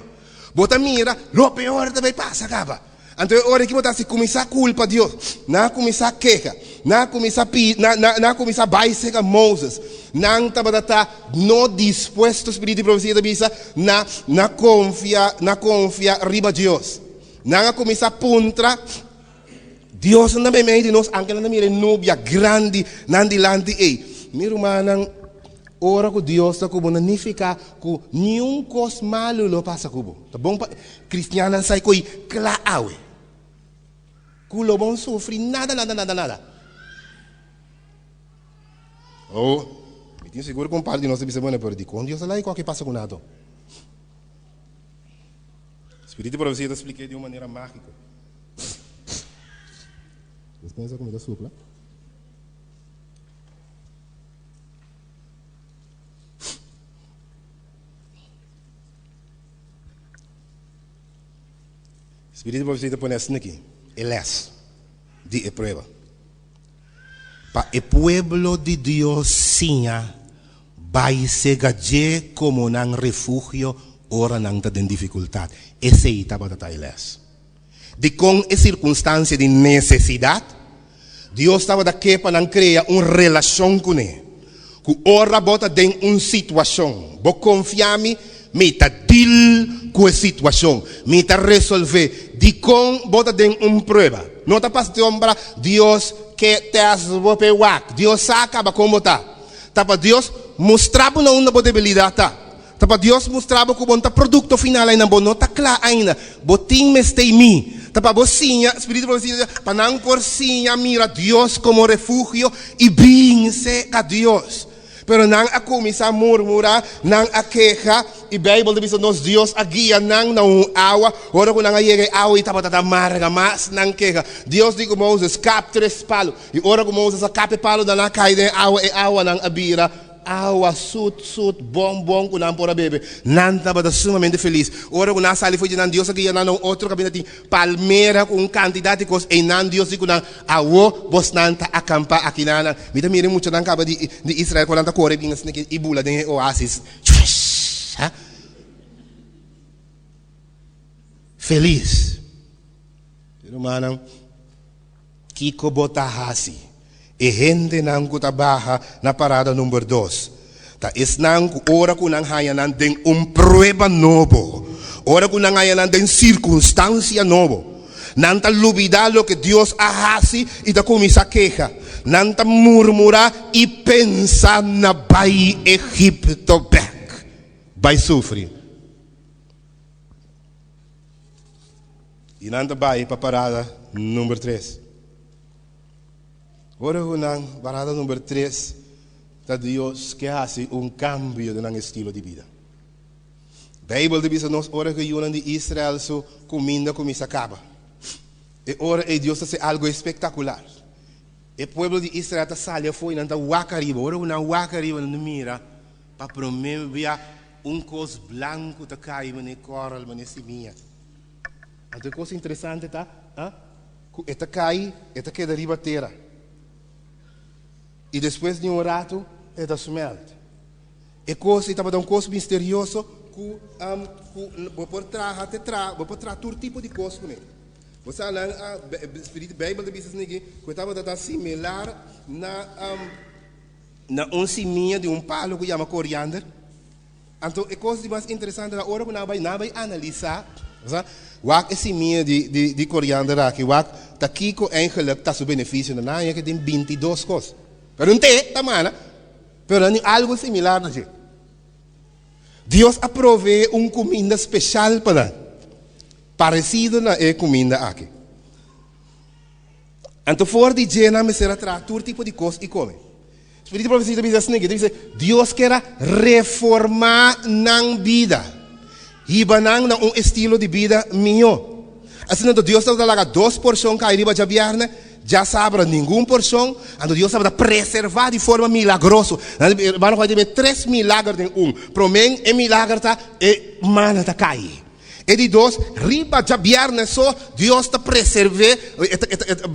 Bo ta mira, lo peor ta bay pasa caba. Anto e ora aki bo ta haci cuminsa culpa Dios. Nan a cuminsa keha, nan a cuminsa pidi, nan, nan, nan a cuminsa bay cerca Moses. Nan tabata ta no dispuesto, Spiritu di Profecia ta bisa, na, na confia, na confia riba Dios. Nan a cuminsa puntra, Dios no ta meimei di nos, anke nan ta mira e nubia grandi nan dilanti ei. Mi rumannan, ora ku Dios ta ku bo no nifiká ku niun kos malu lo pasa ku bo. Ta bon pa kristiannan sa e koi kla awe, ku lo bon sufri nada, nada, nada, nada. Oh, mi tin sigur ku un par di nos ta bisa, bueno, pero dikon Dios a laga e kos aki pasa ku nan ato? Spiritu di profesia ta splik'é di un manera mágiko. Nos pensa ku mi ta supla. Spiritu di profesia ta pone asina aki e lès di e prueba. Pa e pueblo di Dios siña bai sega dje komo nan refugio ora nan ta den difikultat. Esei tabata ta e lès. Dikon e sirkunstansia di nesesidat? Dios tabata ke pa nan krea un relashon kuné, ku ora bo ta den un situashon, bo konfia mi, mi ta dil ku e situashon, mi ta resolvé. Dikon bo ta den un prueba? No ta pasobra Dios ke tèst bo p'e wak. Dios sa kaba kon bo ta. Ta pa Dios mustra bo na unda bo debilidat ta. Ta pa Dios mustra bo ku bo no ta produkto final ainda, bo no ta kla ainda, bo tin mester mi. Ta pa bo siña, Spiritu por siña, pa nan por siña mira Dios komo refugio i binse ka Dios. Pero nan a kuminsá murmurá, nan a keha, i Beibel ta bisa nos Dios a guia nan na un awa, ora ku nan a yega e awa i tabata ta marga mas, nan keha. Dios di ku Moses, Kap tres palu. I ora ku Moses a kap e palu, nan a kai den e awa, e awanan a bira Awa sut sut, bon bon ku nan por a bebe. Nan tabata sumamente felis. Ora ku nan a sali for di nan, Dios a guia nan na un otro kaminda tin palmera ku un kantidat di kos. Einan Dios di ku nan, Awo bosnan ta akampá akinanan. Mi ta mira e muchanan kaba di di Israel ku nan ta kore bin asina i bula den e oasis. Shush! Felis. Rumannan. Kiko bo ta hasi? E hendenan ku ta baha na parada number dos ta esnan ku ora ku nan haña nan den un prueba nobo, ora ku nan haña nan den sirkunstansia nobo, nan ta lubidá loke Dios a hasi i ta kuminsá keha. Nan ta murmurá i pensa na bai Egipto bèk, bai sufri. I nan ta bai pa parada number tres. Ora ku nan parada number tres ta Dios ke hasi un kambio den nan estilo di bida. Beibel ta bisa nos ora ku e yunan di Israel su kuminda kuminsá kaba, e ora ei Dios ta hasi algu espektakular. E pueblo di Israel ta sali afó i nan ta wak ariba. Ora ku nan wak ariba nan ta mira pa promé bia un kos blanku ta kai manera kòrel, manera simia. Anto e kos interesante ta ku e ta kai, e ta keda riba tera. I despues di un ratu e ta smelt. E kos ei tabata un kos misterioso ku ku bo por traha te traha, bo por traha tur tipo di kos kuné. Bo sa nan a spiritu Beibel ta bisa esaki ku e tabata ta similar na na un simia di un palu ku yama koriander. Anto e kos di mas interesante ta ora ku nan a bai, nan a bai analisá, sa, wak e simia di di di koriander aki, wak ta kiko eigenlik ta su benefisionan. Nan haña ke tin bintidos kos. Pero un te ta mana, pero nan tin algu similar na dje. Dios a proveé un kuminda speshal pa nan, paresido na e kuminda aki. Anto for di dje nan mester a traha tur tipo di kos i kome. Spiritu di profesia ta bisa asina, ta bisa, Dios kier a reformá nan bida, hiba nan na un estilo di bida mihó. Asina anto Dios tabata laga dos porshon kai riba djabièrnè, djasabra ningun porshon, anto Dios tabata preservá di forma milagroso. Hermano Juan ta tres milager den un. Promé e milager ta e mana ta kai. E di dos, riba djabièrnè so Dios ta preserv'é,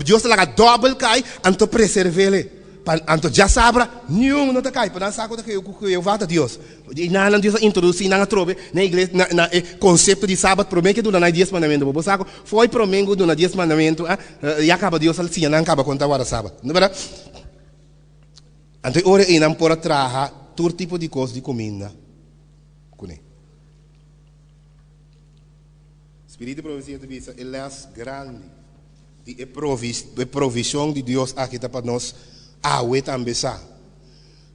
Dios ta laga dòbel kai, anto preserv'é. Pa anto djasabra niun no ta kai, pa nan sa ku ta ku Jehová ta Dios. I nan Dios a introdusí nan atrobe na e iglesia, na na e konsepto di sabat promé ke duna nan e dies mandamentu. Bo sa ku fo'i promé ku duna dies mandamentu ya kaba Dios a siña nan kaba kon ta warda sabat, no bèrdat? Anto e ora ei nan por a traha tur tipo di kos di kuminda kuné. Spiritu di profesia ta bisa e lès grandi di e provishon di Dios aki ta pa nos awe tambe sa.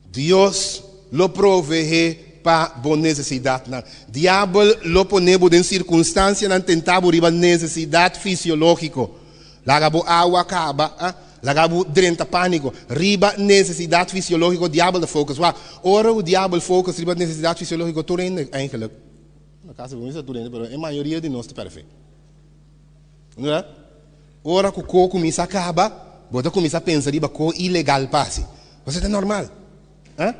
Dios lo proveé pa bo nesesidatnan. Diabel lo pone bo den sirkunstansianan tentá bo riba nesesidat fisiológiko. Laga bo awa kaba, laga bo drenta pániko. Riba nesesidat fisiológiko diabel ta focus. Wak, ora ku diabel focus riba nesesidat fisiológiko tur hende eigenlijk, na kasa bo mester tur hende, pero e mayoria di nos ta pèrdè fe. No? Ora ku ko kuminsá kaba, bo ta kuminsá pensa riba ko ilegal pa hasi. Pasobra ta normal. Ha?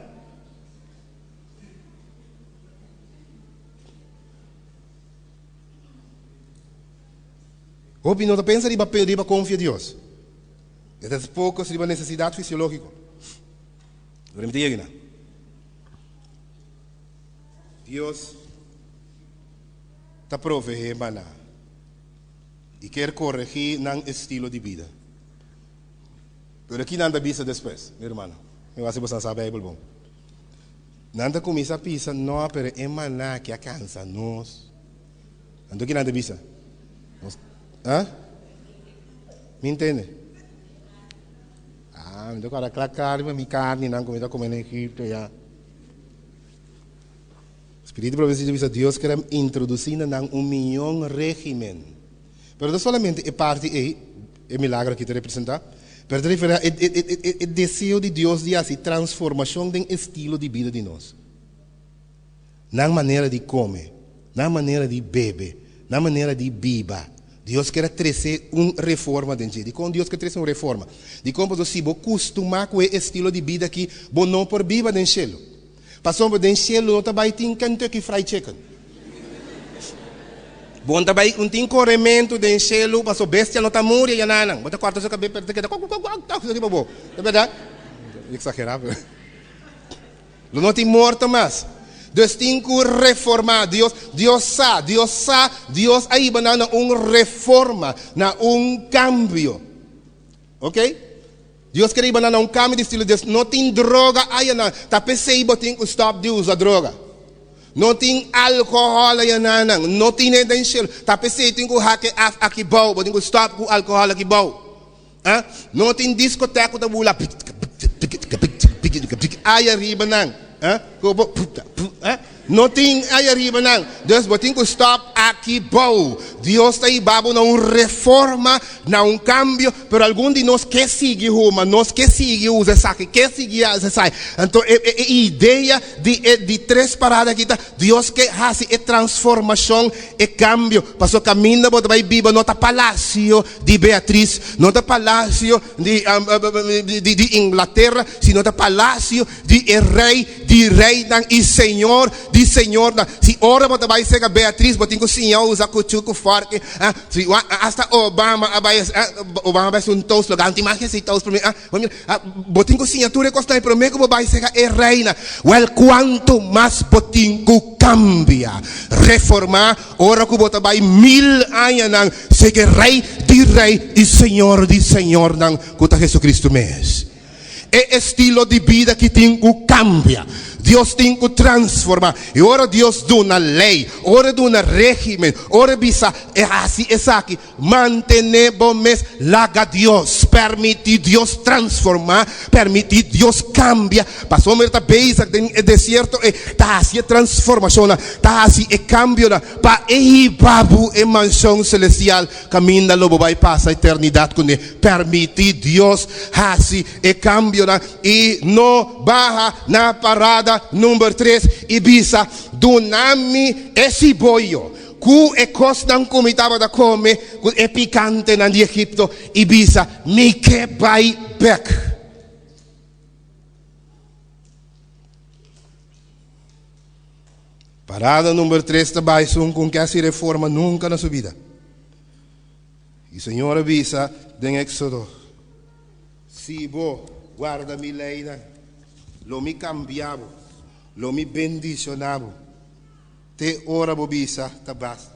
Hopi no ta pensa riba riba konfia Dios. E ta focus riba nesesidat fisiológiko. Ora mi ta yega na. Dios ta proveé maná i kier koregí nan estilo di bida. Pero ki nan ta bisa despues, mi rumannan? Mi wak si boso a sa Beibel bon. Nan ta kuminsá bisa, No, pero e maná aki a kansa nos. Anto ki nan ta bisa? Nos, ah? Mi ntende? Ah, mi ta kòrda kla kla riba mi karninan ku mi ta kome na Egipto ya. Spiritu di profesia ta bisa Dios kere introdusí na nan un mion régimen. Pero no solamente e parti ei, e milagro aki ta representá, pero ta referí e, e, e, e, e deseo di Dios di hasi transformashon den estilo di bida di nos. Nan manera di kome, nan manera di bebe, nan manera di biba. Dios kier a trese un reforma den dje. Dikon Dios ke trese un reforma? Dikon? Pasobra si bo kustumá ku e estilo di bida aki, bo no por biba den shelu. Pasobra den shelu no ta bai tin Kentucky Fried Chicken. Bo no ta bai un tin korementu den shelu pasobra bestia no ta muri ayananan. Bo ta kòrta su kabes pero ta keda kok kok kok riba bo. Ta bèrdat? Eksagerá pero. Lo no tin morto mas. Dus tin ku reformá. Dios, Dios sa, Dios sa, Dios a hiba nan na un reforma, na un kambio. Ok? Dios ker hiba nan na un kambio di estilo. Dios no tin droga ayanan. Ta p'esei bo tin ku stòp di usa droga. No tin alkohòl ayananan. No tin e den shelu. Ta p'esei tin ku hak e af aki bou. Bo tin ku stòp ku alkohòl aki bou. No tin diskotèk ku ta bula aya riba nan. No tin aya riba nan. Dus bo tin ku stòp aki bou. Dios ta hiba bo na un reforma, na un kambio, pero algun di nos ke sigui huma, nos ke sigui usa esaki, ke sigui hasi esaki. Anto e e idea di e di tres parada aki ta, Dios ke hasi e transformashon, e kambio, pasobra kaminda bo ta bai biba no ta palasio di Beatriz, no ta palasio di di Inglaterra, sino ta palasio di e Rei di reinan i Señor di señornan. Si ora bo ta bai serka Beatriz bo tin ku siña usa kuchu ku fòrki, ah, si asta Obama a bai, ah, Obama a bai hasi un toast, lo ganti mas hasi toast promé, ah, bo mira, ah, bo tin ku siña tur e kosnan promé ku bo bai serka e reina. Wèl, kuantu mas bo tin ku kambia, reformá, ora ku bo ta bai mil añanan serka e Rei di rei i Señor di señornan, ku ta Jesucristo mes. E estilo di bida ki tin ku kambia. Dios tin ku transformá. I ora Dios duna lei, ora e duna régimen, ora e bisa e hasi esaki, mantené bo mes, laga Dios, permití Dios transformá, permití Dios kambia. Pasobra e ta bezig den e desierto ei, ta hasi e transformashonnan, ta hasi e kambionan pa e hiba bo e manshon selestial. Kaminda lo bo bai pasa eternidat kuné. Permití Dios hasi e kambionan i no baha na parada number tres i bisa, Duna mi e siboyo ku e kosnan ku mi tabata kome ku e pikantenan di Egipto i bisa, Mi ke bai bèk. Parada number tres ta bai esun ku ke hasi reforma nunka na su bida. I Señor a bisa den Éxodo, Si bo guarda mi leinan, lo mi kambia bo, lo mi bendishoná bo, te ora bo bisa ta basta.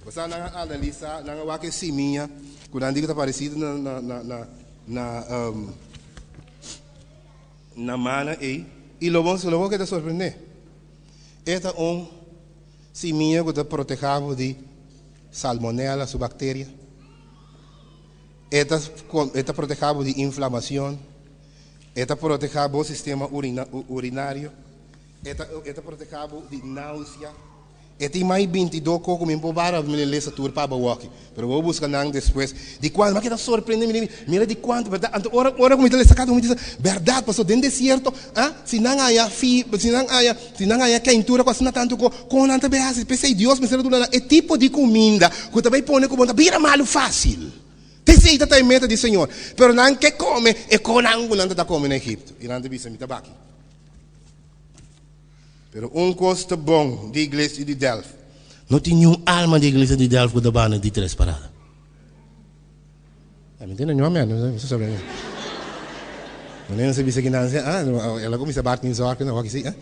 Bo sa nan a analisá, nan a wak e simia ku nan di ku ta paresido na na na na na na mana ei, i lo bo lo bo keda sorprendé. E ta un simia ku ta protehá bo di salmonella, su bakteria. E ta e ta protehá bo di inflamacion. E ta protehá bo sistema urina urinario. E ta e ta protehá bo di náusea. E tin mai bintido ko ku mi por bara mi lesa tur pa bo woki, pero bo buska nan despues. Di kuantu, mi a keda sorprende, mi di, mira di kuantu, bèrdat? Anto ora ora ku mi ta lesa kada un mi ta bisa, bèrdat, pasobra den desierto, ah, si nan haña fi, si nan haña, si nan haña keintura ku asina tantu ko, kon nan ta bai hasi? P'esei Dios mester a duna nan e tipo di kuminda ku ta bai pone ku bo ta bira malu fásil. P'esei ta ta e meta di Señor. Pero nan ke kome e konan ku nan ta ta kome na Egipto. I nan ta bisa, mi ta baki. Pero un kos ta bon di iglesia di Delft. No tin niun alma di iglesia di Delft ku ta banda di tres parada. Mi tende ño amèn, mi sa sabi. Wanneer nan sa bisa kinan si, ah, el a kuminsá bart mi zorg, no, wak si, ah.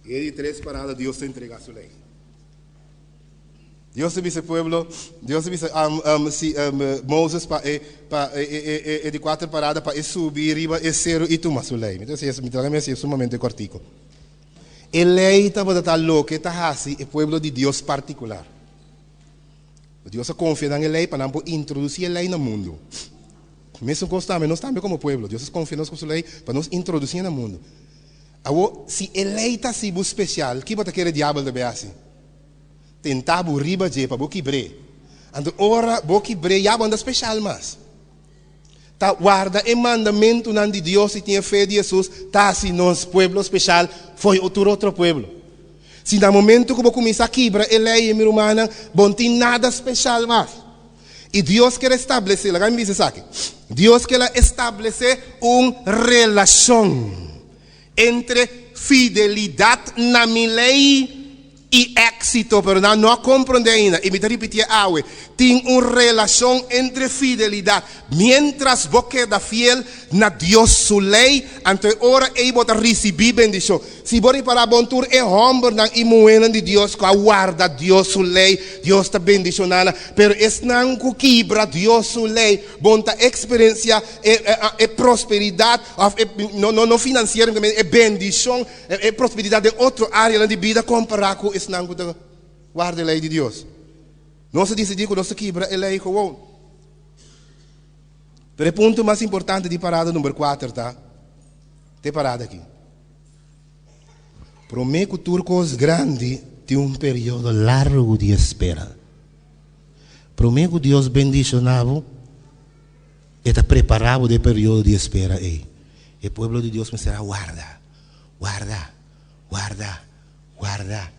E di tres parada Dios ta entregá su lei. Dios ta bisa e pueblo, Dios ta bisa si Moses pa e pa e e e di kuater parada pa e subi riba e seru i tuma su lei. Mi ta hasi mi ta hasi e sumamente kòrtiku. E lei tabata ta loke ta hasi e pueblo di Dios partikular. Dios a konfia nan e lei pa nan por introdusí e lei na mundu. Mesun kos tambe nos tambe komo pueblo, Dios a konfia nos ku su lei pa nos introdusí na mundu. Awor, si e lei ta hasi bo spesial, ki bo ta kere diabel ta bay hasi? Tenta bo riba dje pa bo kibr'é. Anto ora bo kibr'é ya bo no ta spesial mas. Ta warda e mandamentunan di Dios i tin e fe di Hesus ta hasi nos pueblo spesial fo'i tur otro pueblo. Si na momento ku bo kuminsá kibra e lei, mi rumannan, bo no tin nada spesial mas. I Dios ker establesé, laga mi bisa esaki, Dios ker a establesé un relashon entre fidelidat na mi lei i éksito, pero nan no a komprondé ainda, i mi ta ripitié awe, tin un relashon entre fidelidat. Miéntras bo keda fiel na Dios su lei, anto e ora ei bo ta risibí bendishon. Si bo ripará bon tur e hòmbernan i muhénan di Dios ku a warda Dios su lei, Dios ta bendishoná nan. Pero esnan ku kibra Dios su lei, bon ta eksperensiá e e prosperidat òf e no no no finansiero e bendishon, e prosperidat den otro áreanan di bida kompará ku esnan ku ta warda e lei di Dios. Nos a disidí ku nos ta kibra e lei gewoon. Pero e punto mas importante di parada number kuater ta, te parada aki. Promé ku tur kos grandi tin un periodo largu di espera. Promé ku Dios bendishoná bo, E ta prepará bo den e periodo di espera ei. E pueblo di Dios mester a warda, warda, warda, warda,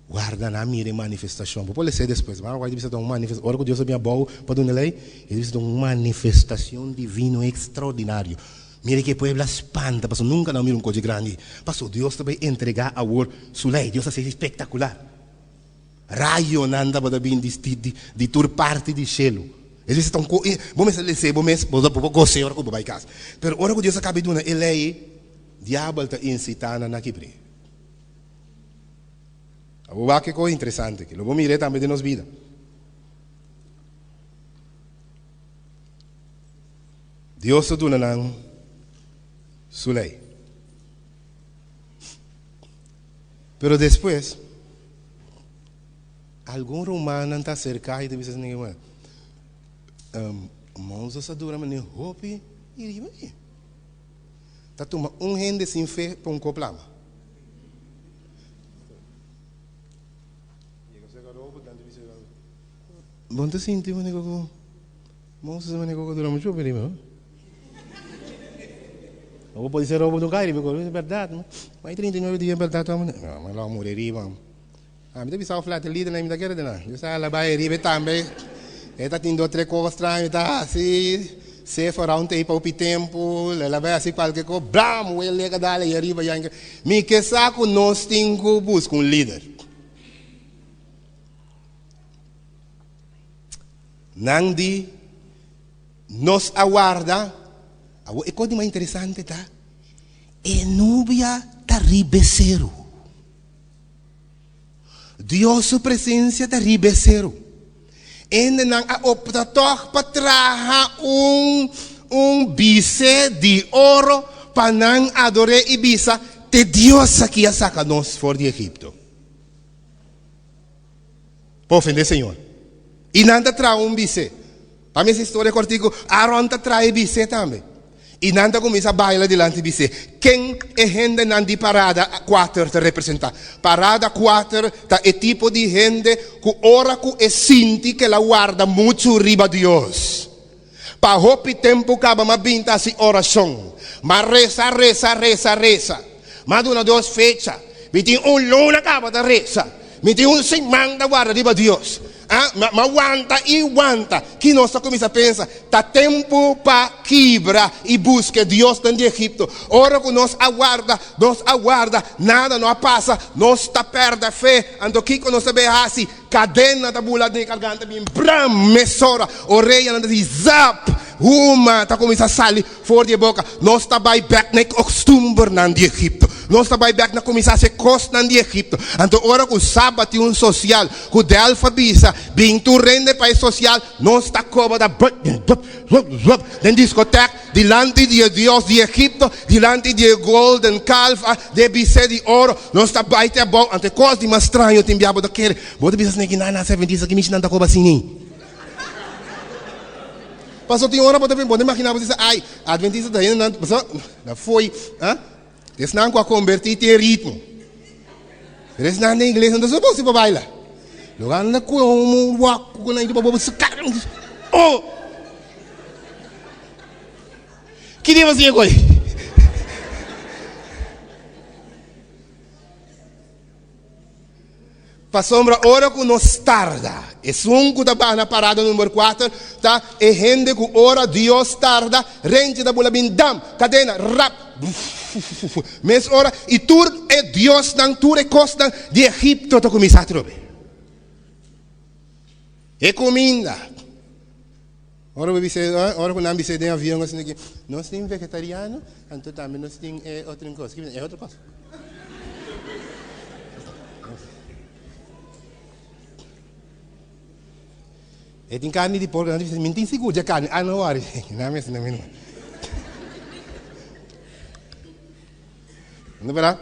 warda nan mira e manifestashon. Bo por les'é despues. Bo a bisa ta un manifestashon. Ora ku Dios a bin abou pa duna e lei, e ta bisa ta un manifestashon divino ekstraordinario. Mira ke pueblo a spanta pasobra nunka nan a mira un kochi grandi. Pasobra Dios ta bai entregá awor su lei. Dios a hasi espektakular. Rayonan tabata bin di tur parti di shelu. E dice ta un ko, bo mester lese bo mes, bo por gos'é ora ku bo bai kas. Pero ora ku Dios a kaba di duna e lei, diabel ta insitá nan na kibr'é. Abo wak ke kos interesante aki. Lo bo mir'é tambe den nos bida. Dios ta duna nan su lei. Pero despues, algun rumannan ta aserká i ta bisa esei, Bueno, Moses a dura manera hopi i riba mi. Ta tuma un hende sin fe pa un kop lama. Bo no ta sinti manera ku Moses a manera ku dura muchu hopi riba? Bo pode ser robo no cai riba e berdad ma e 39 dia berdad ta no ma lo muri riba ami ta bisa flat lider na mi ta kere de nan yo sa la bai riba tambe e ta tin dos tres cos straño ta hasi se for round tape hopi tempo le la bai hasi cualke cos blam wele lega dale ahí riba ya mi ke sa cu nos tin cu busca un lider. Nan di Nos a warda. Awor e kos di mas interesante ta, e nubia ta riba e seru. Dios su presensia ta riba e seru. Hendenan a opta tòg pa traha un un bise di oro pa nan ador'é i bisa, Te Dios aki a saka nos for di Egipto. Pa ofendé Señor. I nan ta traha un bisé. Pa mi es historia kortiku, Aaron ta traha e bisé tambe. I nan ta kuminsá baila dilanti bisé. Ken e hendenan di parada kuater ta representá? Parada kuater ta e tipo di hende ku ora ku e sinti ku el a warda muchu riba Dios. Pa hopi tempu kaba m'a bin ta hasi orashon. M'a resa, resa, resa, resa. M'a duna Dios fecha. Mi tin un luna kaba ta resa. Mi tin un siman ta warda riba Dios. Ah, ma, ma wanta i wanta. Ki nos ta kuminsá pensa? Ta tempu pa kibra i buska e diosnan di Egipto. Ora ku nos a warda, nos a warda, nada no a pasa, nos ta pèrdè fe. Anto kiko nos ta bay hasi? Kadena ta bula den e garganta bin bram! Mesora oreyanan ta di zap! Huma ta kuminsá sali for di e boka. Nos ta bai bèk na e kostumbernan di Egipto. Nos ta bai bèk na kuminsá hasi e kosnan di Egipto. Anto ora ku Sabat tin un sosial ku Delf a bisa, bin tur rende pa e sosial, nos ta koba ta den diskotèk dilanti di e dios di Egipto, dilanti di e golden kalf, di e bisé di oro. Nos ta bai te abou. Anto e kos di mas straño tin bia bo ta kere. Bo ta bisa esaki nan nan Adventista ki mishi nan ta koba asina. Paso tin ora bo ta bo ta imagina bo ta bisa ay Adventista ta hende nan paso na fo'i ah esnan ku a kombertí tin e ritmo pero esnan den iglesia no ta suposi pa baila lo anda ku un wak ku nan bo bo oh ki dia bo siña koy. Pasobra ora ku nos tarda, esun ku ta baha na parada number kuater ta e hende ku ora Dios tarda, renchi ta bula bin dam, kadena, rap, mes ora, i tur e diosnan, tur e kosnan di Egipto ta kuminsá atrobe. E kuminda. Ora bo bisa, ora ku nan bisa den avion asina ki, nos tin vegetariano, anto tambe nos tin e otro kos. Ki e otro kos? E tin karni di porko, nan ta bisa, mi tin sigur dje karni. Ah, no wòri, nan mester na mi no. No berdad?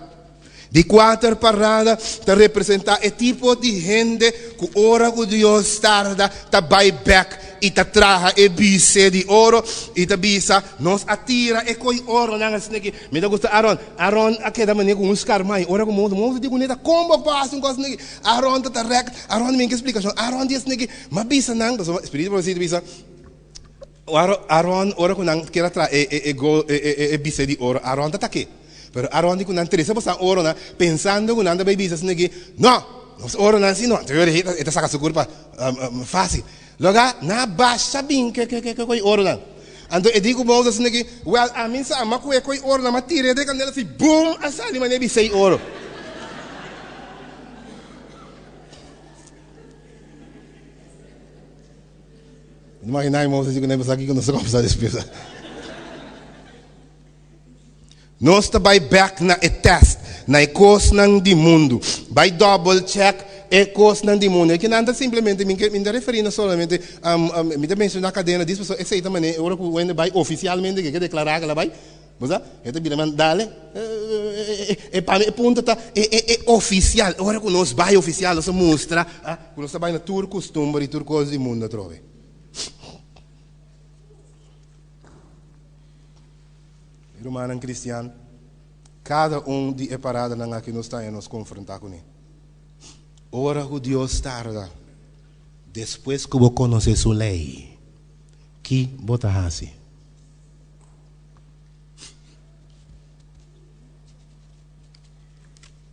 Di kuater parada ta representá e tipo di hende ku ora ku Dios tarda ta bai bèk i ta traha e bisé di oro i ta bisa, Nos a tira e ko'i oronan asina aki. Mi ta gusta Aron. Aron a keda manera ku un skarmai. Ora ku Moses, Moses di kuné ta kon bo por hasi un kos asina aki? Aron ta ta rèk. Aron mi ke splikashon. Aron di asina aki. Mi a bisa nan, pasobra Spiritu Profesia ta bisa, Aron, ora ku nan kier a traha e bisé di oro, Aron ta tak'é. Pero Aron di ku nan trese boso oronan, pensando ku nan ta bai bisa asina aki, No! Nos oronan si no. Anto e ta saka su kurpa fásil. Loga nan a basha bin ku e oronan. Anto e di ku Moses asina aki, Wèl, ami sa, mi a kohe ku e oronan, mi a tir'é den kandela asina, bum! A sali manera bisé oro. Imaginá e Moses di ku nan pensa kiko nos ta komensá despues. Nos ta bai bèk na e tèst, na e kosnan di mundu. Bai dòbel chèk e kosnan di mundu. E kinan ta simplemente, mi ke, mi ta referí no solamente, mi ta menshoná kadena dis pasobra esei ta manera ora ku wende bai ofisialmente ke ke deklará ke la bai. Bo sa? E ta bira man dale. E pa mi e punto ta e e e ofisial. Ora ku nos bai ofisial nos ta mustra ku nos ta bai na tur kustumber i tur kos di mundu atrobe. Mi rumannan kristian, kada un di e paradanan aki nos ta haña nos konfrontá kuné. Ora ku Dios tarda, despues ku bo konosé su lei, ki bo ta hasi?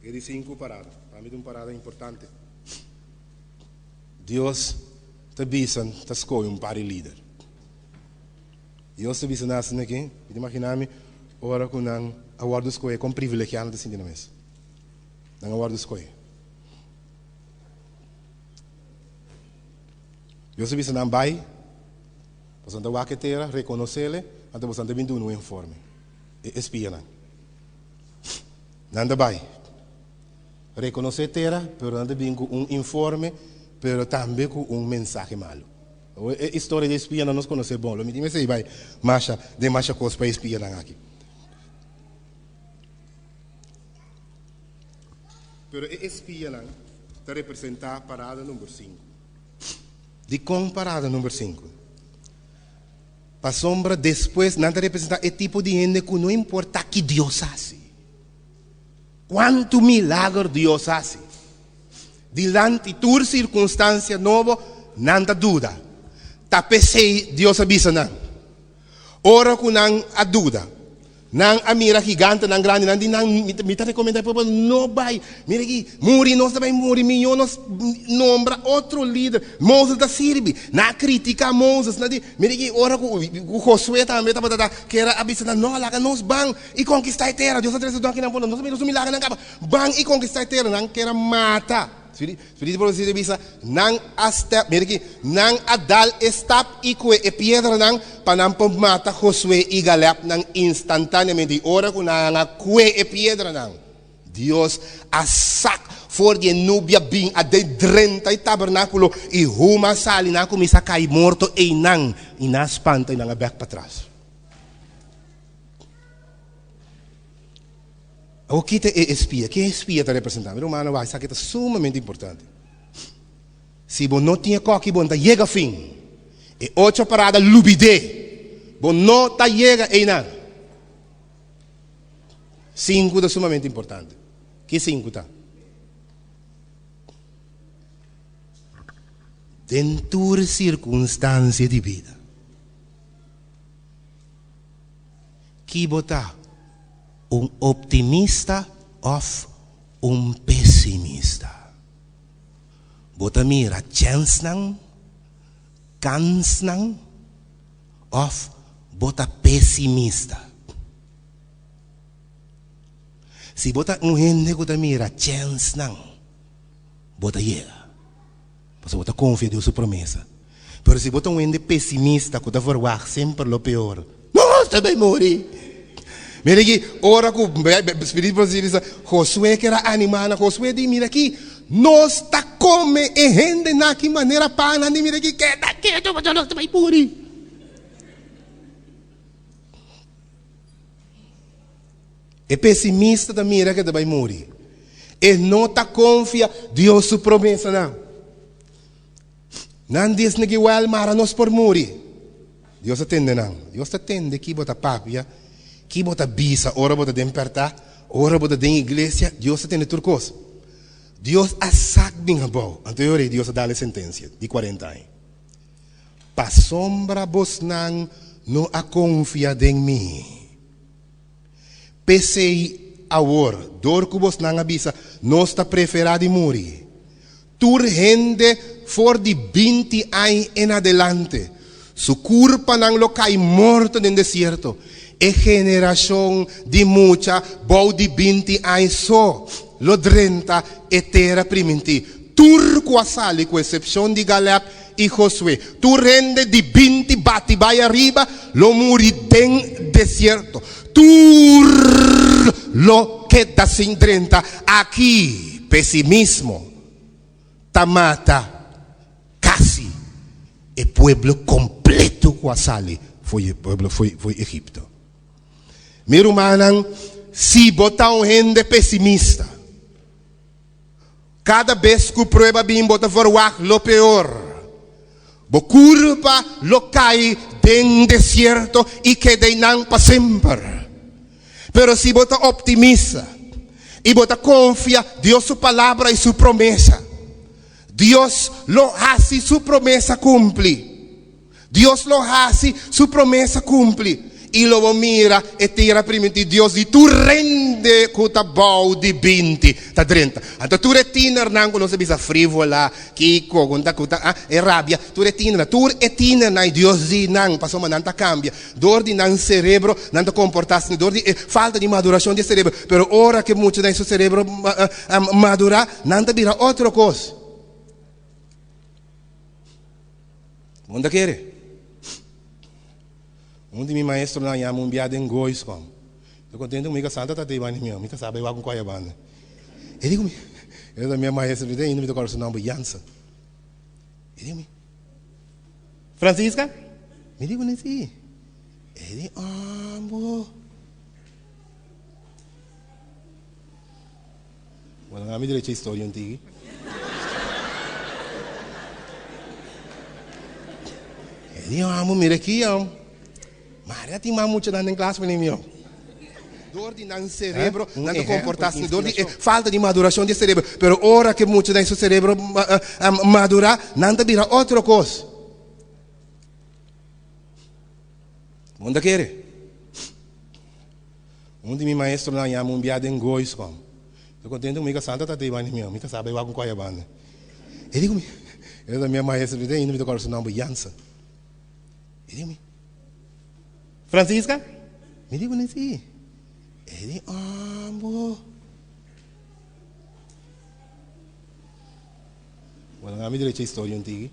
E di sinku parada, pa mi ta un parada importante. Dios ta bisa, ta skohe un par di lider. Dios ta bisa nan asina aki, mi ta imagina mi ora ku nan a wòrdu skohe kon privilegiá nan ta sinti nan mes. Nan a wòrdu skohe. Dios ta bisa nan bai. Boso ta wak e tera, rekonosele, anto boso ta bin duna un informe. E espianan. Nan ta bai rekonosé tera, pero nan ta bin ku un informe, pero tambe ku un mensahe malu. E historia di e espianan nos konosé bon. Lo mi tin mester bai masha den masha kos pa e espianan aki. Pero e espianan ta representá parada number sinku. Dikon parada number sinku? Pasobra despues nan ta representá e tipo di hende ku no importá ki Dios hasi, kuantu milager Dios hasi, dilanti tur sirkunstansia nobo, nan ta duda. Ta p'esei Dios a bisa nan, ora ku nan a duda. Nan a mira gigantenan grandi, nan di nan, Mi ta rekomendá e pueblo no bai. Mira aki, muri nos ta bai muri, mihó nos nombra otro lider. Moses ta sirbi. Nan a kritiká Moses, nan di, Mira aki, ora ku Josué tambe tabata ta kere a bisa nan, No, laga nos ban i konkistá e tera. Dios a trese don akinan for nos, nos a mira su milagernan kaba. Ban i konkistá e tera. Nan kere mata. Spiritu di profesia ta bisa, Nan a step, mira aki, nan a dal e stap i kue e piedranan pa nan por mata Josué i Galebnan instantáneamente. I ora ku nan a kue e piedranan, Dios a sak for di e nubia bin aden drenta e tabernákulo i huma a sali, nan a kuminsá kai morto einan, i nan a spanta i nan a bèk patras. Awor kita e espia? Ken e espia ta representá? Mi rumannan wak, esaki ta sumamente importante. Si bo no tin e koki, bo no ta yega fin. E ocho parada lubid'é. Bo no ta yega einan. Sinku ta sumamente importante. Ki sinku ta? Den tur sirkunstansia di bida. Ki bo ta? Un optimista òf un pesimista? Bo ta mira chènsnan, kansnan òf bo ta pesimista? Si bo ta un hende ku ta mira chènsnan, bo ta yega. Pasobra bo ta konfia Dios su promesa. Pero si bo ta un hende pesimista ku ta verwagt semper lo peor, nos ta bai muri! Mira aki, ora ku Spiritu Profesia bisa, Josué ker a animá nan, Josué di, Mira aki, nos ta kome e hendenan aki manera pan, nan di, Mira aki, keda ketu pasobra nos ta bai muri! E pesimista ta mira ku e ta bai muri. E no ta konfia Dios su promesanan. Nan disna ki wèl mara nos por muri. Dios a tende nan. Dios ta tende ki bo ta papia, ki bo ta bisa ora bo ta den pèrtá, ora bo ta den iglesia. Dios ta tende tur kos. Dios a sak bin abou. Anto e ora ei Dios a dal e sentensia di kuarenta aña. Pasobra bosnan no a konfia den mi. P'esei awor, dor ku bosnan a bisa, Nos ta preferá di muri. Tur hende for di binti añ en adelante, su kurpanan lo kai morto den desierto. E generashon di mucha bou di binti añ so lo drenta e tera primintí. Tur ku a sali, ku esepshon di Galeb i Josué, tur hende di binti bati bai ariba lo muri den desierto. Tur lo keda sin drenta aki. Pesimismo ta mata kasi e pueblo kompleto ku a sali for e pueblo for Egipto. Mi rumannan, si bo ta un hende pesimista, Kada bes ku prueba bin bo ta verwagt lo peor. Bo kurpa lo kai den desierto i keda einan pa semper. Pero si bo ta optimista i bo ta konfia Dios su palabra i su promesa, Dios lo hasi su promesa kumpli. Dios lo hasi su promesa kumpli, i lo bo mira e tera primintí. Dios di tur rende ku ta bou di binti ta drenta. Anto tur e tienernan ku nos a bisa frívola, kiko, ku ta ku ta ah, e rabia, tur e tienernan, tur e tienernan i Dios di nan, pasobra nan ta kambia dor di nan serebro, nan ta komportá asina dor di e falta di madurashon di e serebro. Pero ora ku e muchanan su serebro madurá, nan ta bira otro kos. Bo ta kere? Un di mi maestronan yama un bia den Goiscom. Mi contento cu mi casa ta tata banda mi, mi casa bai wak un coya banda. E di cu mi, e ta mi maestro, mi ta ainda mi ta corda su nomber, Jansen. E di cu mi, Francisca? Mi di cu ne si. E di, ambo. Bueno, nan mi drecha historia un tiki. E di, amo, mira aki, amo. Maria tin mas muchanan den klas mene mi, amo. Dor di nan cerebro, Un nan ta ehempel comporta asina, dor di e inspiracion. falta di maduracion di e cerebro. Pero ora cu e muchanan su cerebro madura, nan ta bira otro cos. Bo no ta kere? Un di mi maestronan yama un bia den Goiscom. Mi ta contento cu mi casa ta ta banda di mi, mi casa bai wak un coya banda. E di cu mi, e ta mi maestro, mi ta ainda mi ta corda su nomber, Jansen. E di cu mi, Francisca? Mi di cu ne si. E di, ambo. Bueno, nan mi derecha historia un tiki.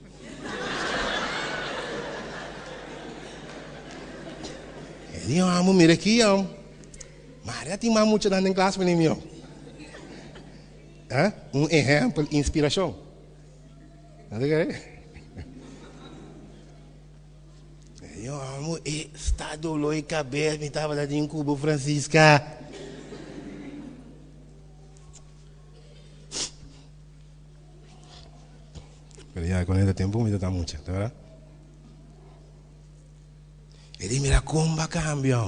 E di, amo, mira aki, amo. Maria tin mas muchanan den klas mene mi, amo. Eh? Un ehempel, inspiracion. No te kere? E di, amo, e sta dolor e cabeza, mi tabata den cubo, Francisca. Pero ya con este tempo mi ta mucha, ta verdad? E di mira con ba cambia.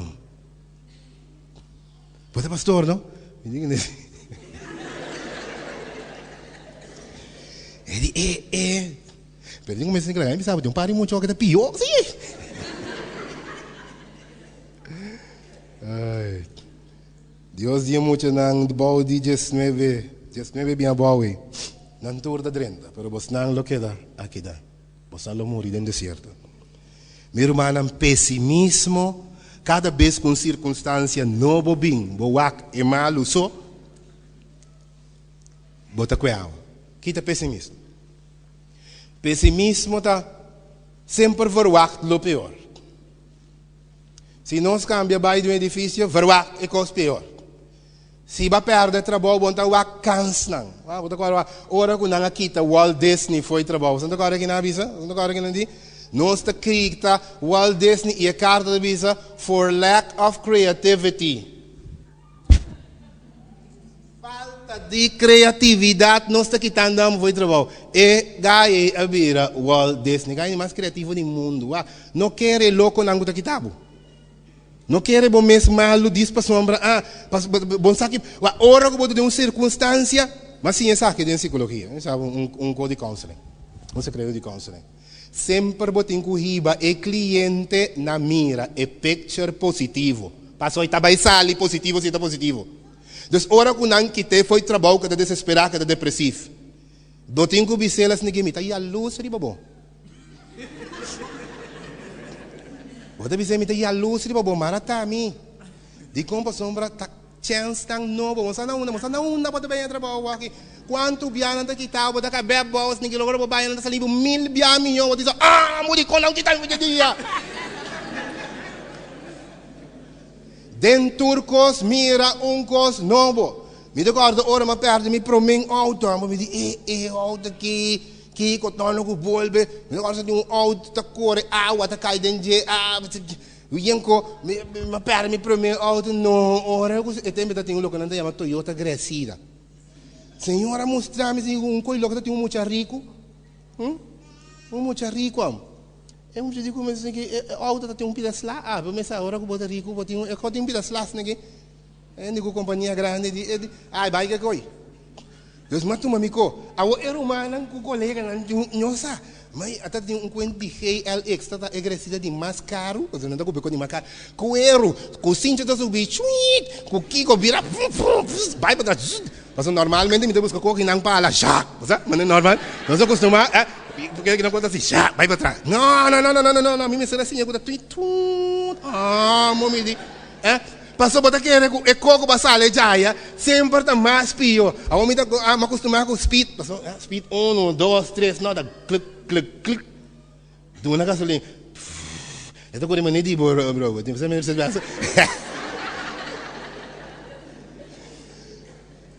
Bo ta pastor, no? Mi di que E di eh eh. Pero di comienza a declarar, mi sabe, un par di mucho que ta pio, sí. Ay. Dios di e muchanan bou di diesnuebe, diesnuebe bin abou ei. Nan tur ta drenta, pero bosnan lo keda akida. Bosnan lo muri den desierto. Mi rumannan, pesimismo, kada bes ku un sirkunstansia nobo bin, bo wak e malu so, bo ta kue awa. Kita pesimismo. Pesimismo ta semper verwagt lo peor. Si nos kambia bai di un edifisio, verwagt e kos peor. Si bo a pèrdè trabou, bo no ta wak kansnan. Bo ta kòrda ora ku nan a kita Walt Disney fo'i trabou. Bo ta kòrda kinan a bisa? Bo ta kòrda kinan di? Nos ta kita Walt Disney i e karta ta bisa, For lack of creativity. Falta di kreatividat nos ta kitando amo fo'i trabou. E guy ei a bira Walt Disney, guy di mas kreativo di mundu. Wak, no kere e lokonan ku ta kita bo. No kere bo mes malu dis pasobra ah, pas, bo sa ki, wak, ora ku bo ta den un sirkunstansia, m'a siña esaki den sikologia, mi sa un, un ko di counseling, un sekreto di counseling. Semper bo tin ku hiba e kliente na mira e picture positivo. Pasobra e ta bai sali positivo si e ta positivo. Dus ora ku nan kit'é fo'i trabou ku ta desesperá, ku ta depresif, bo tin ku bis'é las niki mi ta yalus riba bo. Bo ta bis'é mi ta yalus riba bo, mara ta mi. Dikon? Pasobra ta chènsnan nobo. Bo sa na unda? Bo sa na unda bo ta bai trabou aki? Kuantu bia nan ta kita bo? Ta kab'é bos niki loke bo bai nan ta sali bo mil bia mihó. Bo ta bisa, ah, amo dikon nan kita mi dia? Den tur kos mira un kos nobo. Mi ta kòrda ora mi a pèrdè mi promé outo. Amo mi di, e, e outo aki, kiko tono ku bolbe. Mi ta kòrda sa tin un outo ta kore awa ta kai den dje. Ah, yenko, mi a pèrdè mi promé outo. No, ora ku e tempu ta tin un loke nan ta yama Toyota Gresida. Señor a mustra mi si un koi loke ta tin un mucha riku. Un mucha riku amo. E mucha di ku mester ki e auto ta tin un pida sla ah bo mester ora ku bo ta riku bo tin un e ko tin un pida sla asina ki hende ku kompania grandi di e di ai bai ke koi dus mi a tuma mi ko awor e rumannan ku koleganan di no sa mai a ta tin un kuent di GLX ta ta e gresida di mas karu pasobra nan ta kumpra e ko di mas karu kueru ku sincha ta subi chuit ku kiko bira bai pa tras Pasobra normalmente mi ta buska koki nan pala sha, bo sa, manera normal, nos a kostumá eh, porque nan konta asi sha, bai pa tras. No, no, no, no, no, no, no, mi mester a siña ku ta tui tuut, amo mi di, eh, pasobra bo ta kere ku e koko bo a sali djaya semper ta mas pio. Awor mi ta mi a kostumá ku speed, pasobra speed uno, dos, tres, no, ta klik, klik, klik, duna gasolin, pfff, e ta kore manera di bo, bro, bo tin ku sa.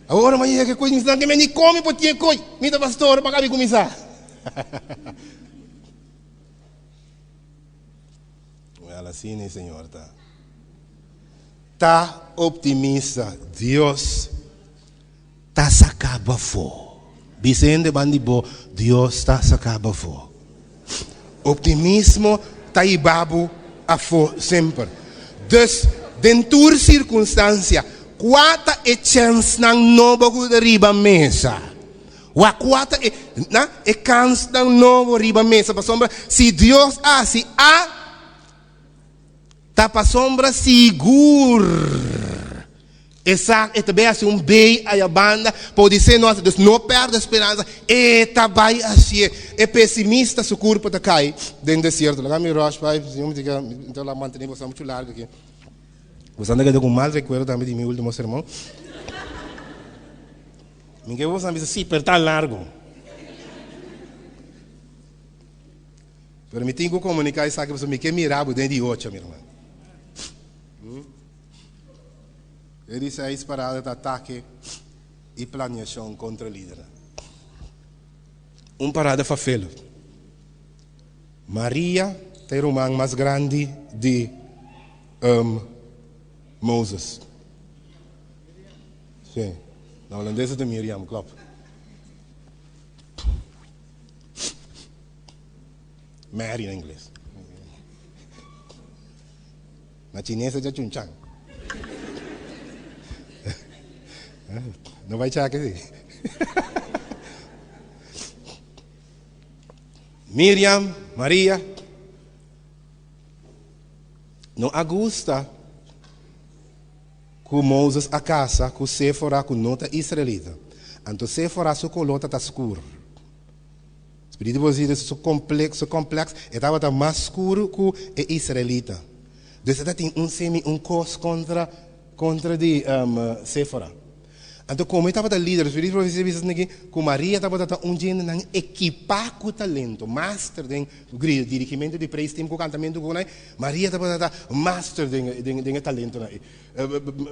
Awor mi a yega koe mi ke mi komi por tin e koe mi ta pastor pa kabi kuminsá. Wèl asina e Señor ta. Ta optimista Dios ta saka bo afó. Bisa hende ban di bo Dios ta saka bo afó. Optimismo ta hiba bo afó semper. Dus, den tur sirkunstansia, kua ta e chènsnan nobo ku ta riba mesa? Wak kua ta e, na, e kansnan nobo riba mesa? Pasobra si Dios a hasi A, ta pasobra sigur. E sa e ta bai hasi un bei aya banda, podisé no hasi, dus no pèrdè speransa, e ta bai hasié. E pesimista su kurpa ta kai den desierto. Laga mi rush bai, mi ta mi ta mantené boso muchu largu aki. Boso a keda ku un mal rekuerdo tambe di mi último sermon. Mi ke boso a bisa, sí, pero ta largu. Pero mi tin ku komuniká esaki pasobra mi ke mira bo den di ocho, mi ruman. E di seis parada ta atake i planiashon kontra lidernan. Un parada fafelo. Maria ta e ruman mas grandi di Moses. Sí, na holandes e ta Miriam, klòp. Mary na ingles. Na chines e ta chun chan. No bai chake si. Miriam, Maria, no a gusta ku Moses a kasa ku Séfora ku no ta israelita. Anto Séfora su koló ta ta skur. Spiritu por decir su complex, su complex e tabata mas scuro cu e israelita. Dus e ta tin un semi un cos contra contra di Séfora. Anto como e tabata lider, Spiritu por decir bisa esaki cu Maria tabata ta un djende nan equipa cu talento, master den dirigimento di praise team cu cantamento cu nan, Maria tabata ta master den den den e talentonan ey.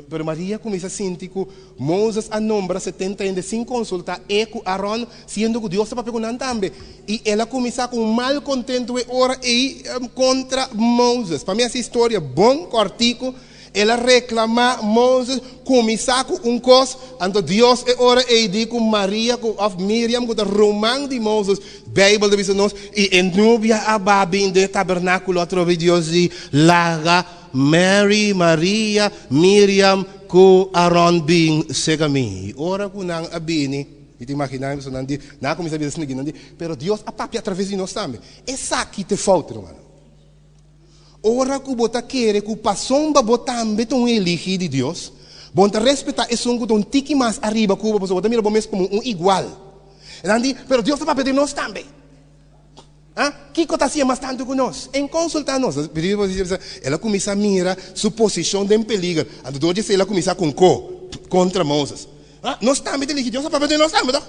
Pero Maria kuminsá sinti ku Moses a nombra 70 hende sin konsultá e ku Aron, siendo ku Dios ta papia ku nan tambe. I el a kuminsá ku un mal kontentu e ora ei kontra Moses. Pa mi hasi historia bon kòrtiku, el a reklamá Moses kuminsá ku un kos, anto Dios e ora ei di ku Maria ku òf Miriam ku ta ruman di Moses, Beibel ta bisa nos, i e nubia a ba bin den e tabernákulo atrobe Dios di laga Mary, Maria, Miriam ku Aron bin sega mi. I ora ku nan a bini, mi ta imaginá mi pasobra nan di, nan a kuminsá bisa esaki, nan di, pero Dios a papia atraves di nos tambe. Esaki ta e fout, rumannan. Ora ku bo ta kere ku pasobra bo tambe ta un eligí di Dios, bo no ta respetá esun ku ta un tiki mas ariba ku bo, pasobra bo ta mira bo mes komo un igual. Nan di, pero Dios ta papia di nos tambe. Ah, kiko ta hasié mas tantu ku nos? En konsultá nos. El a kuminsá mira su posishon den peliger. Anto dor di esei el a kuminsá konkó kontra Moses. Ah, nos tambe ta eligi Dios a papia den nos tambe, tòg?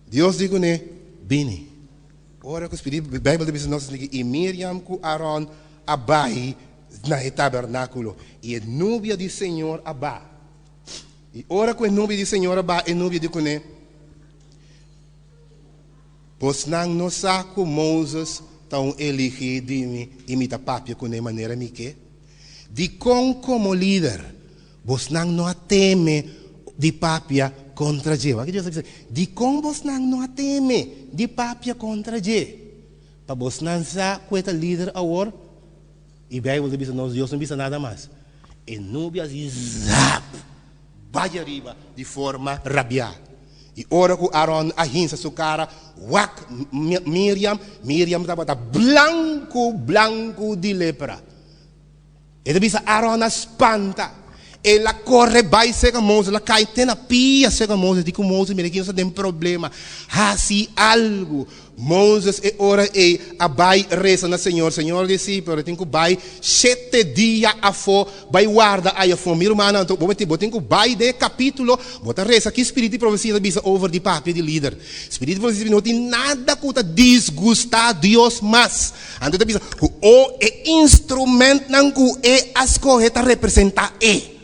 Dios di kuné, Bini. Ora ku spiritu, Beibel ta bisa nos esaki, I Miriam ku Aron a bai na e tabernákulo, i e nubia di señor a ba. I ora ku e nubia di señor a ba, e nubia di kuné, Bosnan no sa ku Moses ta un eligí di mi i mi ta papia kuné manera mi ke? Dikon komo lider bosnan no a teme di papia kontra dje? Wak Dios a bisa, Dikon bosnan no a teme di papia kontra dje? Pa bosnan sa ku e ta lider awor? I Beibel ta bisa nos, Dios no bisa nada mas. E nubia a zap! Bai ariba di forma rabiá. I ora ku Aron a hinsa su kara wak Miriam, Miriam tabata blanku blanku di lepra. E ta bisa Aron a spanta. El a kore bai serka Moses, el a kai te na pia serka Moses, di ku Moses, mira aki nos ta den problema, hasi algu. Moses e ora ei a bai resa na Señor. Señor di si, pero tin ku bai shete dia afó, bai warda ai afó. Mi rumannan, anto bo mester, bo tin ku bai den e kapítulo, bo ta resa ki spiritu di profesia ta bisa over di papia di lider. Spiritu di profesia no tin nada ku ta disgustá Dios mas. Anto e ta bisa ku o e instrumentnan ku e a skohe ta representá e.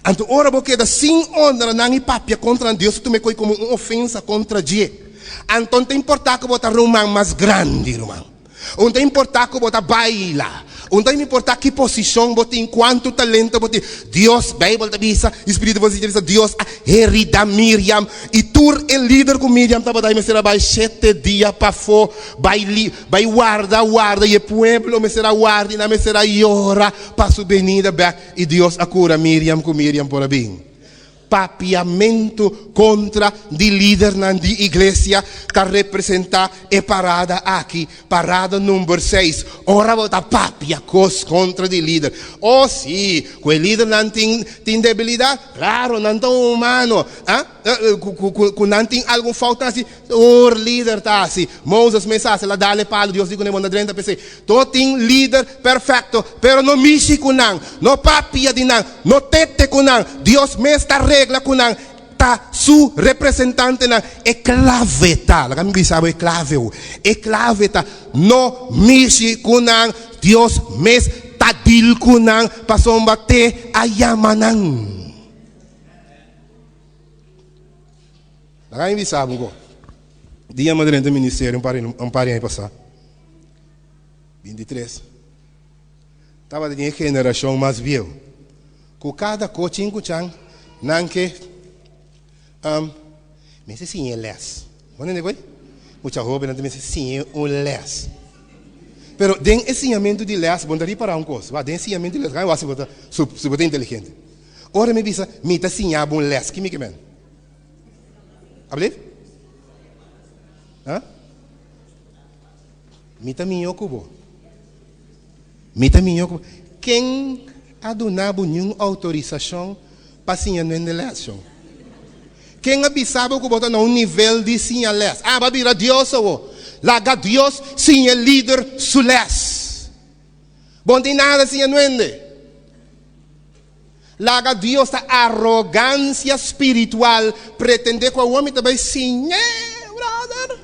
Anto ora bo keda sin honra nan i papia kontra nan, Dios ta tuma e koi komo un ofensa kontra dje. Anto no ta importá ku bo ta ruman mas grandi, ruman. Un ta importá ku bo ta baila. Un ta importá ki posishon bo tin, kuantu talento bo tin. Dios, Beibel ta bisa, i Spiritu ta bisa, Dios a heridá Miriam i tur e lider ku Miriam tabata i mester a bai shete dia pafó bai li, bai warda, warda, i e pueblo mester a warda i nan mester a yora pa su benida bèk. I Dios a kura Miriam ku Miriam por a bin. Papiamentu kontra di lidernan di iglesia ta representá e parada aki, parada number seis. Ora bo ta papia kos kontra di lider, oh sí, ku e lidernan tin tin debilidat? Klaro, nan ta humano. Ah, ku nan tin algun fout nan hasi? Tur lider ta hasi. Moses mes a hasi, el a dal e palu, Dios di kuné, bo no drenta p'esei. Tur tin lider perfekto, pero no mishi ku nan, no papia di nan, no tete ku nan. Dios mes ta regla ku nan, ta su representantenan. E klave ta, laga mi bisa bo e klave hu, e klave ta no mishi ku nan, Dios mes ta dil ku nan pasobra te a yama nan. Laga mi bisa bo ku dia mi a drenta ministerio un par di aña pasá. 23, tabata den e generashon mas bieu, ku kada kochin ku chan nan ke mester siña e lès. Bo ntende koe? Mucha hóbennan ta mester siña un lès. Pero den e siñamentu di lès, bo no ta ripará un kos. Wak, den e siñamentu di lès, wak si bo ta si bo ta inteligente. Ora mi bisa, mi ta siña bo un lès, ki mi ke men? Ablief? Ha? Mi ta mihó ku bo. Mi ta mihó ku bo. Ken a duna bo niun outorisashon pa siña nuende lès, shon? Ken a bisa bo ku bo ta na un nivel di siña lès? Abo a bira Dios awo. Laga Dios siña e lider su lès. Bo no tin nada siña nuende. Laga Dios ta arogansia spiritual pretende ku awor mi ta bai siñ'é, brother.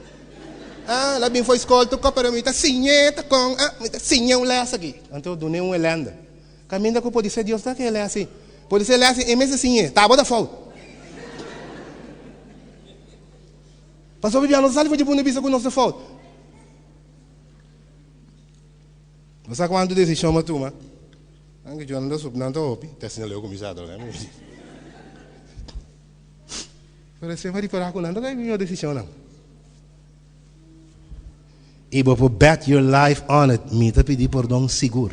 Ah, el a bin for skol tur kos, pero mi ta siñ'é ta kon, ah, mi ta siñ'é un lès aki. Anto dun'é un elènde. Kaminda ku podisé Dios ta ke e lès asi. Podisé e lès asi e mester siñ'é, ta abo ta fout. Pasobra bia nos ta sali for dje punto di bista ku nos ta fout. Bo sa kuantu desishon bo a tuma? Anke djo nan ta sup nan ta hopi. Te asina leu kuminsá atrobe. Pero esei pa ripará ku nan ta kai mihó desishonnan. I bo por bet your life on it, mi ta pidi pordon sigur.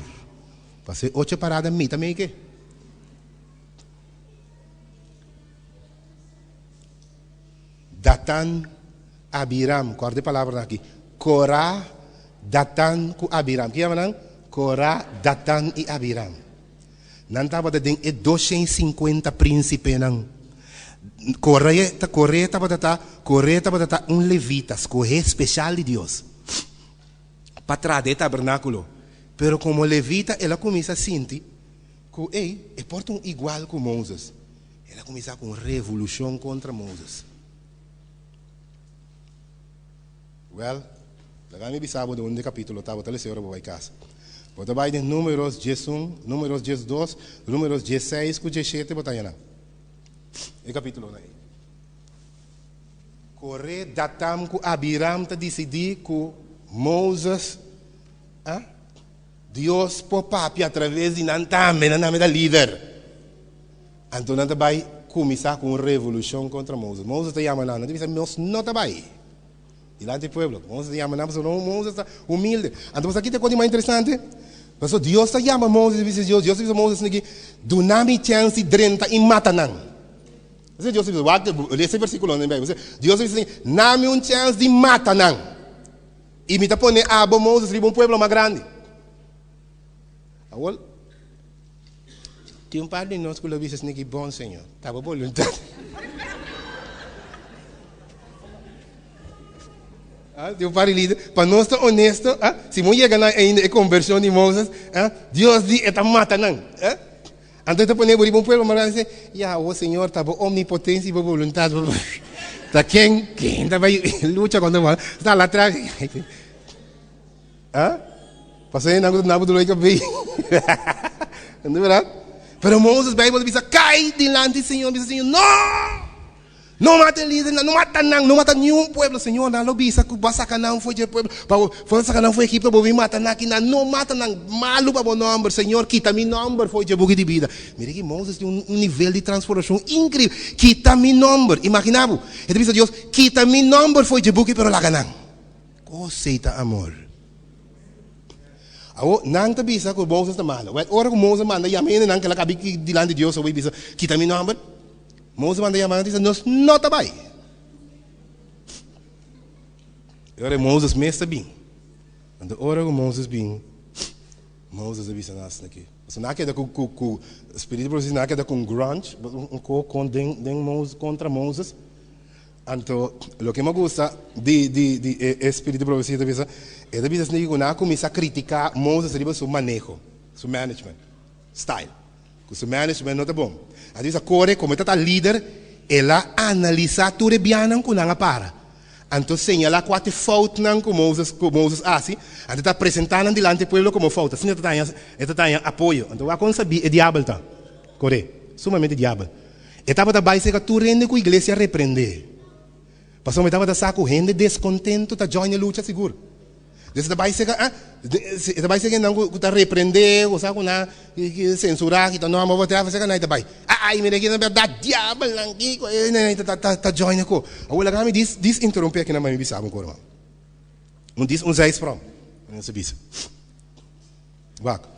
Pasé ocho parada mi ta make. Datan, Abiram, kòrda e palabranan aki, Korá, Datan ku Abiram. Ki yama nan? Korá, Datan i Abiram. Nan tabata den e doshen sinkuenta prínsipenan. Koré ta, Koré tabata ta, Koré tabata ta un levita skohé speshal di Dios pa traha den e tabernákulo. Pero komo levita el a kuminsá sinti ku ei e por ta un igual ku Moses. El a kuminsá ku un revolushon kontra Moses. Wèl, laga mi bisa bo den un di kapítulo ta, bo ta lesa ora bo bai kas. Bo ta bai den Números 11, Números 12, Números 16 ku 17 bo ta haña nan. E kapítulonan ei. Koré, Datam ku Abiram ta disidí ku Moses, a Dios por papia atraves di nan tambe, nan tambe ta lider. Anto nan ta bai kuminsá ku un revolushon kontra Moses. Moses ta yama nan, nan ta bisa, Nos no ta bai dilanti e pueblo. Moses ta yama nan pasobra Moses ta humilde. Anto bo sa ki ta e kos di mas interesante? Pasobra Dios ta yama Moses i bisa Dios, Dios ta bisa Moses esaki, Duna mi chèns di drenta i mata nan. Esei Dios ta bisa, wak, lesa e versíkulonan den Beibel. Dios ta bisa esaki, Na mi un chèns di mata nan, i mi ta pone abo, Moses, riba un pueblo mas grandi. Awor, Tin un par di nos ku lo bisa esaki, Bon, Señor, ta bo boluntat. Ah, tin un par di lider, pa nos ta honesto, ah, si bo yega na ainda e konvershon di Moses, ah, Dios di e ta mata nan. Ah. Anto e ta pone bo riba un pueblo mas grandi, ya, o Señor, ta bo omnipotensia i bo boluntat. Ta ken, ken ta bai lucha kontra bo? Sta la atras. Ah? Pasobra nan ku ta duna bo dolor di kabei. No berdad? Pero Moses Bijbel ta bisa, kai dilanti Señor, bisa Señor, no! No mata e lidernan, no mata nan, no mata niun pueblo. Señor, nan lo bisa ku bo a saka nan for dje pueblo, pa bo a saka nan for Egipto, bo bin mata nan aki nan. No mata nan, malu pa bo nòmber. Señor, kita mi nòmber for dje buki di bida. Mira ki Moses tin un nivel di transformashon inkreibel. Kita mi nòmber. Imaginá bo, e ta bisa Dios, kita mi nòmber for dje buki, pero laga nan. Kosei ta amor. Awor, nan ta bisa ku Moses ta malo. Wèl, ora ku Moses manda yama hende nan, kel a kabi dilanti di Dios awor i bisa, Kita mi nòmber. Moses manda yama nan, bisa, Nos no ta bai. E ora Moses mes ta bin. Anto ora ku Moses bin, Moses a bisa nan asina aki. Pasobra nan a keda ku ku ku spiritu di profesia, nan a keda ku un grunge, un ko kon den den Moses kontra Moses. Anto loke mi a gusta di di di e e spiritu di profesia ta bisa, e ta bisa asina aki ku nan a kuminsá kritiká Moses riba su maneho, su management style, ku su management no ta bon. Anto bisa kore komo e ta ta lider, el a analisá tur e bianan ku nan a para. Anto señalá kua ta e foutnan ku Moses ku Moses hasi, anto e ta presentá nan dilanti e pueblo komo fout. Asina e ta taña e ta taña apoyo. Anto wak kon sabí e diabel ta. Kore, sumamente diabel. E tabata bai serka tur hende ku iglesia reprendé. Pasobra e tabata sa ku hende deskontentu ta join e lucha sigur. Dus e ta bai serka ah, e ta bai serka hendenan ku ta reprendé, ku sa ku nan sensurá, kita norma whatever, serka nan e ta bai. Ai mira aki na bèrdat diabelnan kiko e nan ta ta ta join e ko. Awor laga mi dis dis interumpí aki nan pa mi bisa bo un kos ruman. Un dis un zijsprong, nan sa bisa. Wak.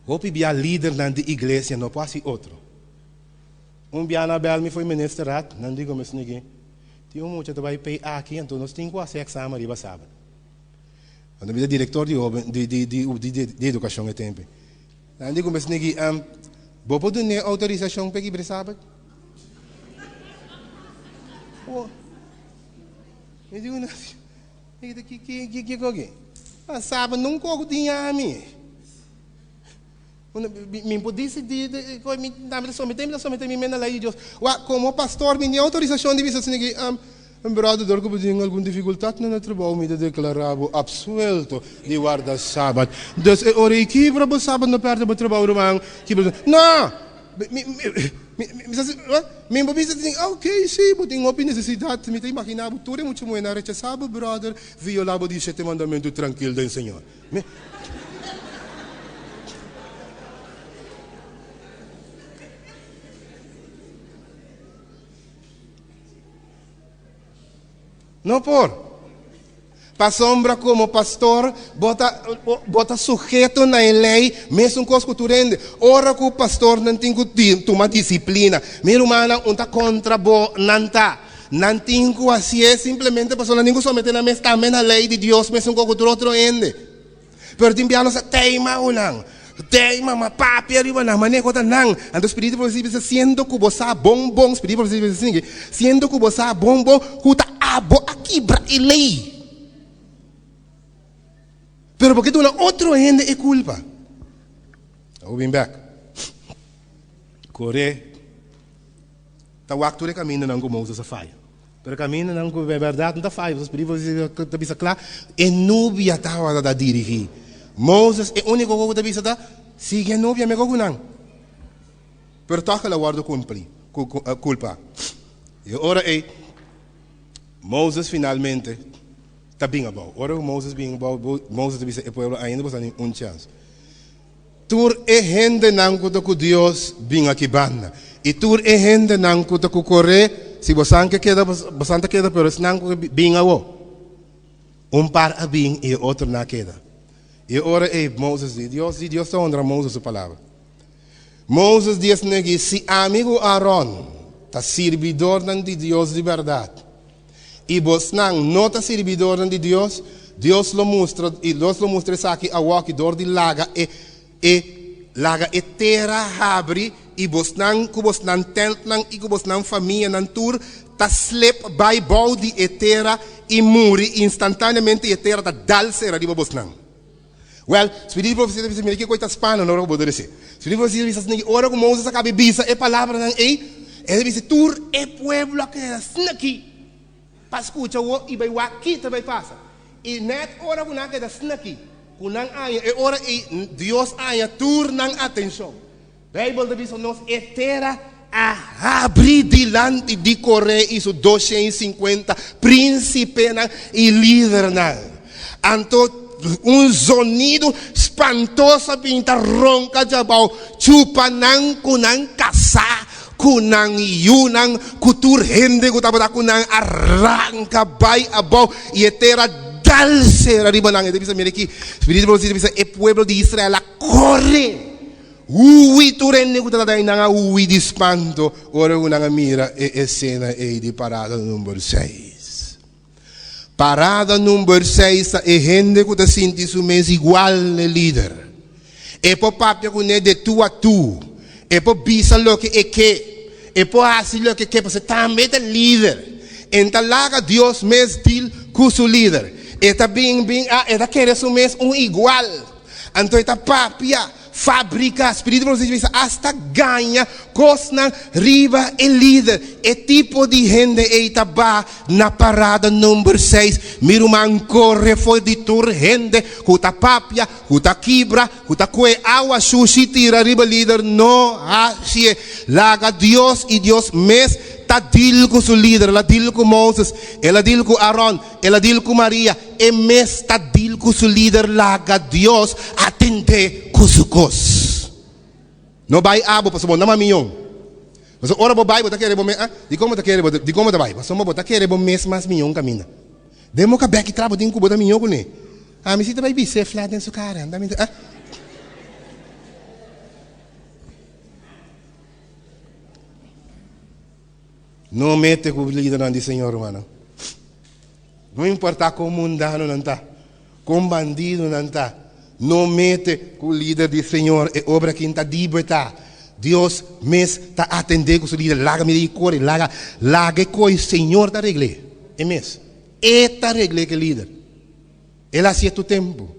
Hopi bia lidernan di iglesia no por hasi otro. Un bia nan bel mi fo'i ministerat, nan digo mi esaki, tin un mucha ta bai pei aki, anto nos tin ku hasi eksamen riba sabat. Anto mi ta direktor di hoben di di di di di edukashon e tempu. Nan di ku mi esaki, bo por dun'é outorisashon p'e kibra e sabat? Oh, mi di ku nan, ki ki ki kiko aki? Pa sabat nunka ku tin ami. Mi por disidí ku mi tambe ta someté, mi ta someté mi mes na lei di Dios. Wak, komo pastor mi tin outorisashon di bisa asina ki, Bròder, dor ku bo tin algun difikultat na no trabou, mi ta deklará bo apsuelto di warda sabat. Dus e ora ei kibra bo sabat, no pèrdè bo trabou, ruman. Kibra bo. No! Mi, mi, mi, mi sa si, mi por bisa asina, oke, sí, bo tin hopi nesesidat. Mi ta imaginá bo tur e mucha muhé nan rechasá bo, bròder, violá bo di shete mandamentu trankil den Señor. Mi. No por. Pasobra komo pastor bo ta bo ta suheto na e lei mesun kos ku tur hende. Ora ku pastornan tin ku tuma disiplina, mi rumannan un ta kontra bo nan ta. Nan tin ku hasié simplemente pasobra nan tin ku someté nan mes tambe na lei di Dios mesun kos ku tur otro hende. Pero tin bia nos a teima ku nan, teima, ma papia riba nan, manera ku ta nan. Anto spiritu profesia bisa, siendo ku bo sa bon bon, spiritu profesia bisa asina ke, siendo ku bo sa bon bon ku ta abo a kibra e lei. Pero bo ke duna otro hende e kulpa. Awor bin bek. Kore ta wak tur e kamindanan ku Moses a faya. Pero kamindanan ku bèrdat no ta faya, pasobra spiritu profesia ta bisa kla, e nubia tabata ta dirigí Moses. E úniko kos ku ta bisa ta, sigui e nubia mekor ku nan. Pero tòg el a wòrdu kumplí, kulpá. I e ora ei, Moses finalmente ta bin abou. Ora ku Moses bin abou, Moses ta bisa e pueblo, Ainda boso a tin un chèns. Tur e hendenan ku ta ku Dios bin aki banda, i tur e hendenan ku ta ku Koré, si bosan ke keda, bosan ta keda, pero esnan ku bin awó. Un par a bin i e otronan a keda. I e ora ei Moses di, Dios di, Dios ta honra Moses su palabra. Moses di esnan aki, Si ami ku Aron ta sirbidornan di Dios di bèrdat, i bosnan no ta sirbidornan di Dios, Dios lo mustra, i Dios lo mustra esaki awoki dor di laga e e laga e tera habri, i bosnan ku bosnan tèntnan i ku bosnan famianan tur ta slep bai bou di e tera i muri instantáneamente, i e tera ta dal sera riba bosnan. Wèl, Spiritu di profesia ta bisa, mira kiko ei ta spana ora ku bo ta resé. Spiritu di profesia ta bisa asina ki ora ku Moses a kaba di bisa e palabranan ei, el a bisa tur e pueblo a keda snakí pa skucha wou i bai wak ki ta bai pasa. I nèt ora ku nan a keda snakí, ku nan haña e ora ei, Dios a haña tur nan atenshon. Beibel ta bisa nos e tera a habri dilanti di Koré i su 250 prínsipenan i lidernan. Anto un zonido spantoso a bin ta ronka djabou, chupa nan ku nan kasá, ku nan yunan, ku tur hende ku tabata ku nan a ranka bai abou i e tera dal sera riba nan. E ta bisa, mira aki, Spiritu Profesia ta bisa, e pueblo di Israel a kore. Hui tur hende ku tabata einan a hui di spanto ora ku nan a mira e esena ei di parada number seis. Parada number seis ta e hende ku ta sinti su mes igual n'e lider. E por papia kuné de tu a tu. E por bisa loke e ke. E por hasi loke e ke pasobra e tambe ta lider. E no ta laga Dios mes deal ku su lider. E ta bin bin a e ta kere su mes un igual. Anto e ta papia, fabrica, spiritu profesia bisa hasta gaña cosnan riba e lider. E tipo di hende ey ta ba na parada number seis. Mi ruman corre for di tur hende cu ta papia, cu ta kibra, cu ta coe awa shushi tira riba lider. No haci'e. Laga Dios y Dios mes ta deal cu su lider. El a deal cu Moses, el a deal cu Aaron, el a deal cu Maria. E mes ta deal cu su lider laga Dios atende cu su cos. No bay abo pasobra bo no ta mamion. Pasobra ora bo bay bo ta kere bo mes ah dicon bo ta kere bo dicon bo ta bay pasobra bo ta kere bo mes mas mion caminda. Den bo cabeki tra bo tin cu bo ta mion cune. Ami si ta bay bis'e flat den su cara anda mi ta ah. No mete cu lidernan di Señor rumannan. No importa con mundano nan ta, con bandido nan ta, no mete cu lider di Señor, e obra kin ta di bo e ta. Dios mes ta atende cu su lider, laga mi di core, laga, laga e coy, Señor ta regle, e mes. E ta regle cu e lider. El a hacié tur tempo.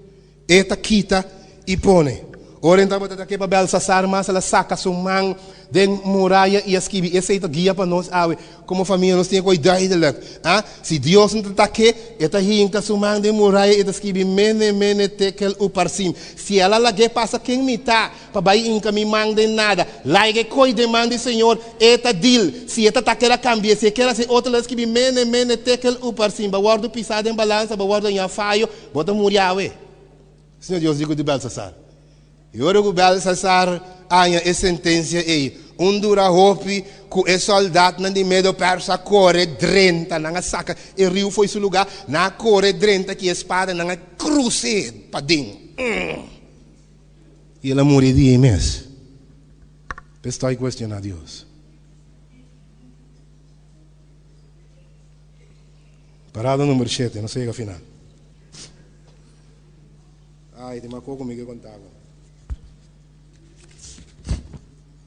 E ta kita i pone. Ora e tabata ta ke pa Belsasar mas, el a saka su man den muraya i a skibi. Esei ta guia pa nos awe. Komo famia nos tin e koi duidelik. A Si Dios no ta ta ke, e ta hinka su man den muraya i ta skibi, Mene, mene, tekel, uparsim. Si el a lag'é pasa ken mi ta pa bai hinka mi man den nada? Laga e koi den man di Señor, e ta dil. Si e ta ta keda kambi'é, si e keda hasi otro, el a skibi, Mene, mene, tekel, uparsim. Bo a wòrdu pisá den balansa, bo a wòrdu haña fayo. Bo ta muri awe. Señor Dios di ku di Belsasar. I ora ku Belsasar haña e sentensia ei, un dura hopi ku e sòldatnan di Medo-Persa kore drenta, nan a saka e riu fo'i su lugá, nan a kore drenta ki e spada, nan a krus'é paden. I el a muri di ei mes. P'estoi kuestioná Dios. Parada number shete, nos a yega final. Ai, tin mas koko mi ke konta bo.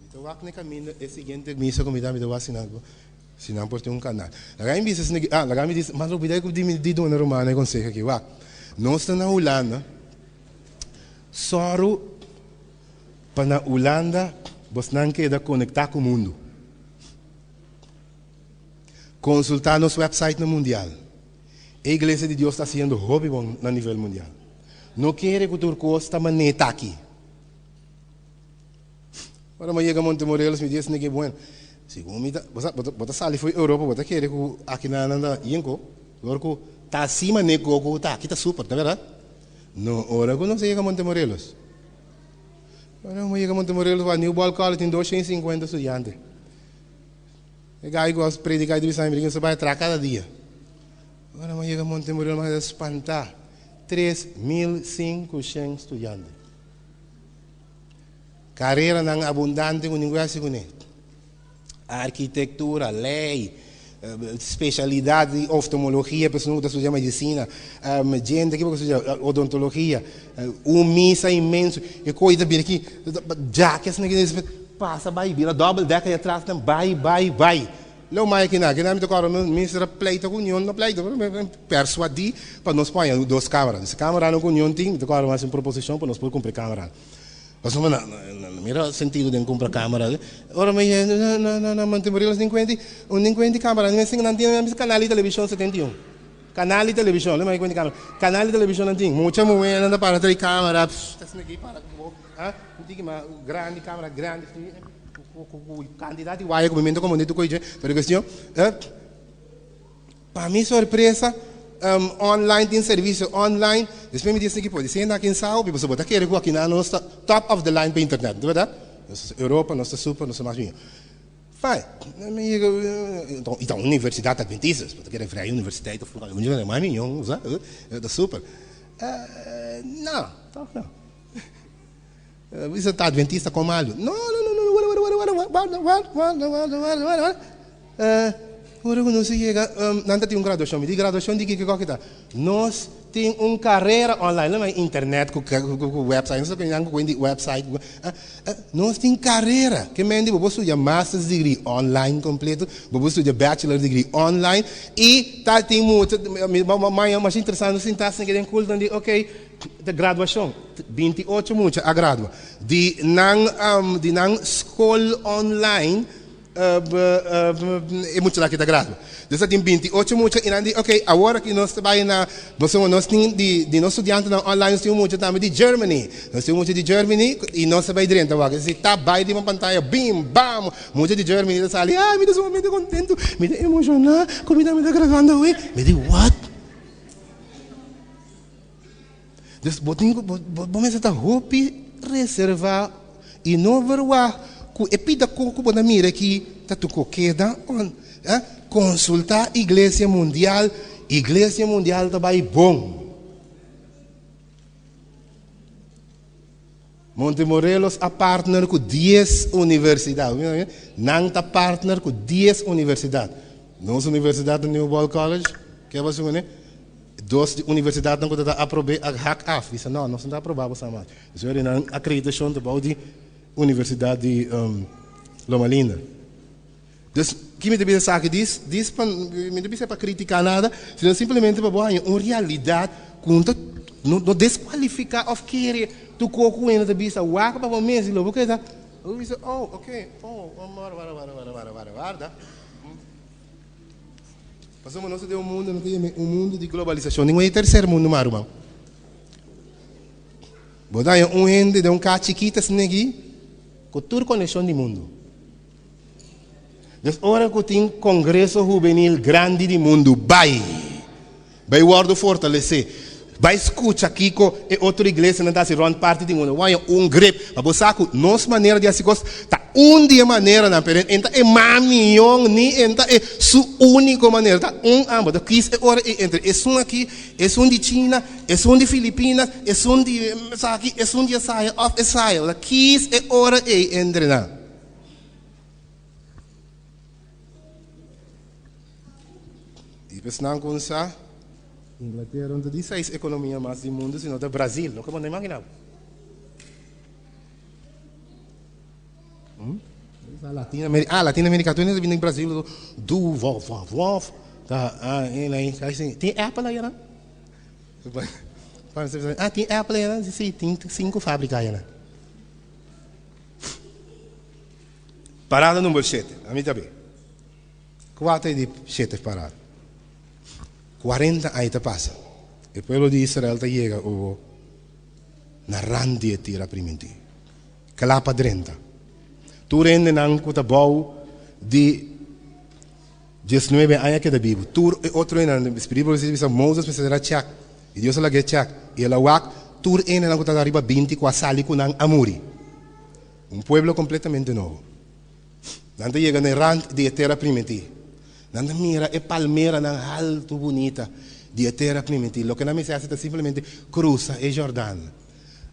Mi ta wak na e kaminda e siguiente misa ku mi ta, mi ta wak si nan si nan por tin un kanal. Laga mi bisa esaki, ah, laga mi bisa, mas lubida ku di mi di duna rumannan e konseho aki. Wak, nos ta na Hulanda, sòru pa na Hulanda bosnan keda konektá ku mundu. Konsultá nos wèpsait na mundial. E Iglesia di Dios ta hasiendo hopi bon na nivel mundial. No kere ku tur kos ta manera ta aki. Ora mi a yega Montemorelos mi di esei ke bueno. Segun mi ta, bo sa, bo ta sali for Europa bo ta kere ku aki nan ta yinko, dor ku ta así manera ku ku ta aki ta super, ta bèrdat? No, ora ku nos a yega Montemorelos, ora mi a yega Montemorelos wak New Ball College tin 250 studiante. E gai ku a prediká i ta bisa mi ku bai traha kada dia. Ora mi a yega Monte Muriel mi a spantá, 3500 studiante. Kareranan abundante ku ningun hasi kuné. Arkitektura, lei, spesialidat di oftalmologia, persona ku ta studia medisina, djente ku ta studia odontologia, un misa inmenso. E koi ta bira aki, djaki asina ki pasa bai bira dòbel dèk ai atras nan bai bai bai. Leu mai aki nan, aki nan mi ta kòrda mi minister a pleita ku union, no pleita pero mi persuadí pa nos por haña dos kamera. Disi kameranan ku union tin, mi ta kòrda mi hasi un proposishon pa nos por kumpra e kameranan. Pasobra na no mira sentido den kumpra kamera. Ora mi yega na na na na Montemorelos nin kuenti, un nin kuenti kamera, mi singa nan tin nan bisa kanal di televishon 71. Kanal di televishon, lo mi kuenti kamera. Kanal di televishon nan tin, mucha muhé nan ta para trae kamera, ta asina aki para ku bo, ah, un tiki mas grandi, kamera grandi, ku kantidat di waya ku mi mester komo neto koe dje, pero kuestion, eh. Pa mi sorpresa, online tin servicio online. Despues mi di esaki por di senda aki in Sao, pasobra bo ta kere ku akinan nos ta top of the line pa internet, no ta berdad? Nos ta Europa, nos ta super, nos ta mas mihó. Fine, mi yega, i ta un universidat adventista, bo ta kere vrije universiteit of mas mihó, ta super. No, tòg no. Bisa ta adventista kon malu. No, no, no, no, wara, wara, wara, wara, warda, warda, warda, warda, warda, warda, warda. Eh, ora ku nos a yega, nan ta tin un graduashon. Mi di, Graduashon di kiko kiko ta? Nos tin un karera online, no mai internet ku ku website, nos ta ku nan ku di website. Nos tin karera. Ke men di bo por studia master's degree online kompleto, bo por studia bachelor degree online i ta tin mucha, mi maña masha interesante nos sinta asina den kulto nan di okay, Ta graduashon, 28 mucha a gradua di nan di nan skol online e muchanan aki ta gradua. Dus ta tin 28 mucha i nan di ok awor aki nos ta bai na pasobra nos tin di di nos studiantenan online nos tin un mucha tambe di Germany, nos tin un mucha di Germany i nos ta bai drenta wak. Si ta bai riba pantaya bim bam mucha di Germany ta sali ay mi ta sumamente kontentu mi ta emoshoná ku mi tambe ta graduando awe. Mi di what? Dus bo tin ku bo mester ta hopi reservá i no verwagt ku e pida kos ku bo ta mira aki ta tur ku keda on. Konsultá Iglesia Mundial, Iglesia Mundial ta bai bon. Montemorelos a partner ku dies universidat. Nan ta partner ku dies universidat. Nos universidat na New Ball College, ke bo asumi? Dos di universidatnan ku ta ta aprob'é a hak af, bisa no, nos no ta aprobá boso mas. Esei ora nan akreditashon ta bou di Universidat di Loma Linda. Dus, ki mi ta bisa esaki? Dis, dis pa, mi no ta bisa pa kritiká nada, sino simplemente pa bo haña un realidat ku no ta, no, no deskualifiká òf kere tur kos ku hende ta bisa. Wak pa bo mes i lo bo keda, bo bisa, oh, oké, oh, warda, warda, warda, warda, warda, warda, warda. Pasobra nos ta den un mundu, nos ta yama un mundu di globalisashon. Ningun e terser mundu mas, ruman. Bo ta haña un hende den un kas chikit asina aki ku tur konekshon di mundu. Dus ora ku tin kongreso hubenil grandi di mundu, bai! Bai wòrdu fortalesé. Bai skucha kiko e otro iglesianan ta hasi rònt parti di mundu. Bo haña un grip pa bo sa ku nos manera di hasi kos ta un di e maneranan, pero e ta e mas mion ni e ta e su úniko manera. Ta un ambos. Ta kis e ora ei entre esun aki, esun di China, esun di Filipinas, esun di esaki, esun di esaya òf esaya. Bo ta kis e ora ei entre nan. I pa esnan ku sa, Inglatera no ta di seis ekonomia mas di mundu, sino ta Brazil. Loke bo no imagina bo. Latinoamérica, ah, Latinoamérica, tu ta bini Brazil, du, vo, vo, vo, ta, ah, tin Apple ayá nan? Ah, tin Apple ayá nan? Si, tin sinku fábrika ayá nan. Parada number shete, ami ta be. Kua ta e di shete parada? Kuarenta aña ta pasa, e pueblo di Israel ta yega obo na rand di e tera primintí, kla pa drenta. Tur hendenan ku ta bou di diesnuebe aña keda bibu. Tur e otro hendenan, Spiritu profesia ta bisa, Moses mester a chèk, i Dios a lag'é chèk, i el a wak tur hendenan ku ta riba binti ku a sali ku nan a muri. Un pueblo completamente nobo. Nan ta yega na e rand di e tera primití. Nan ta mira e palmeranan haltu bunita di e tera primití. Loke nan mester hasi ta simplemente krusa e Jordan.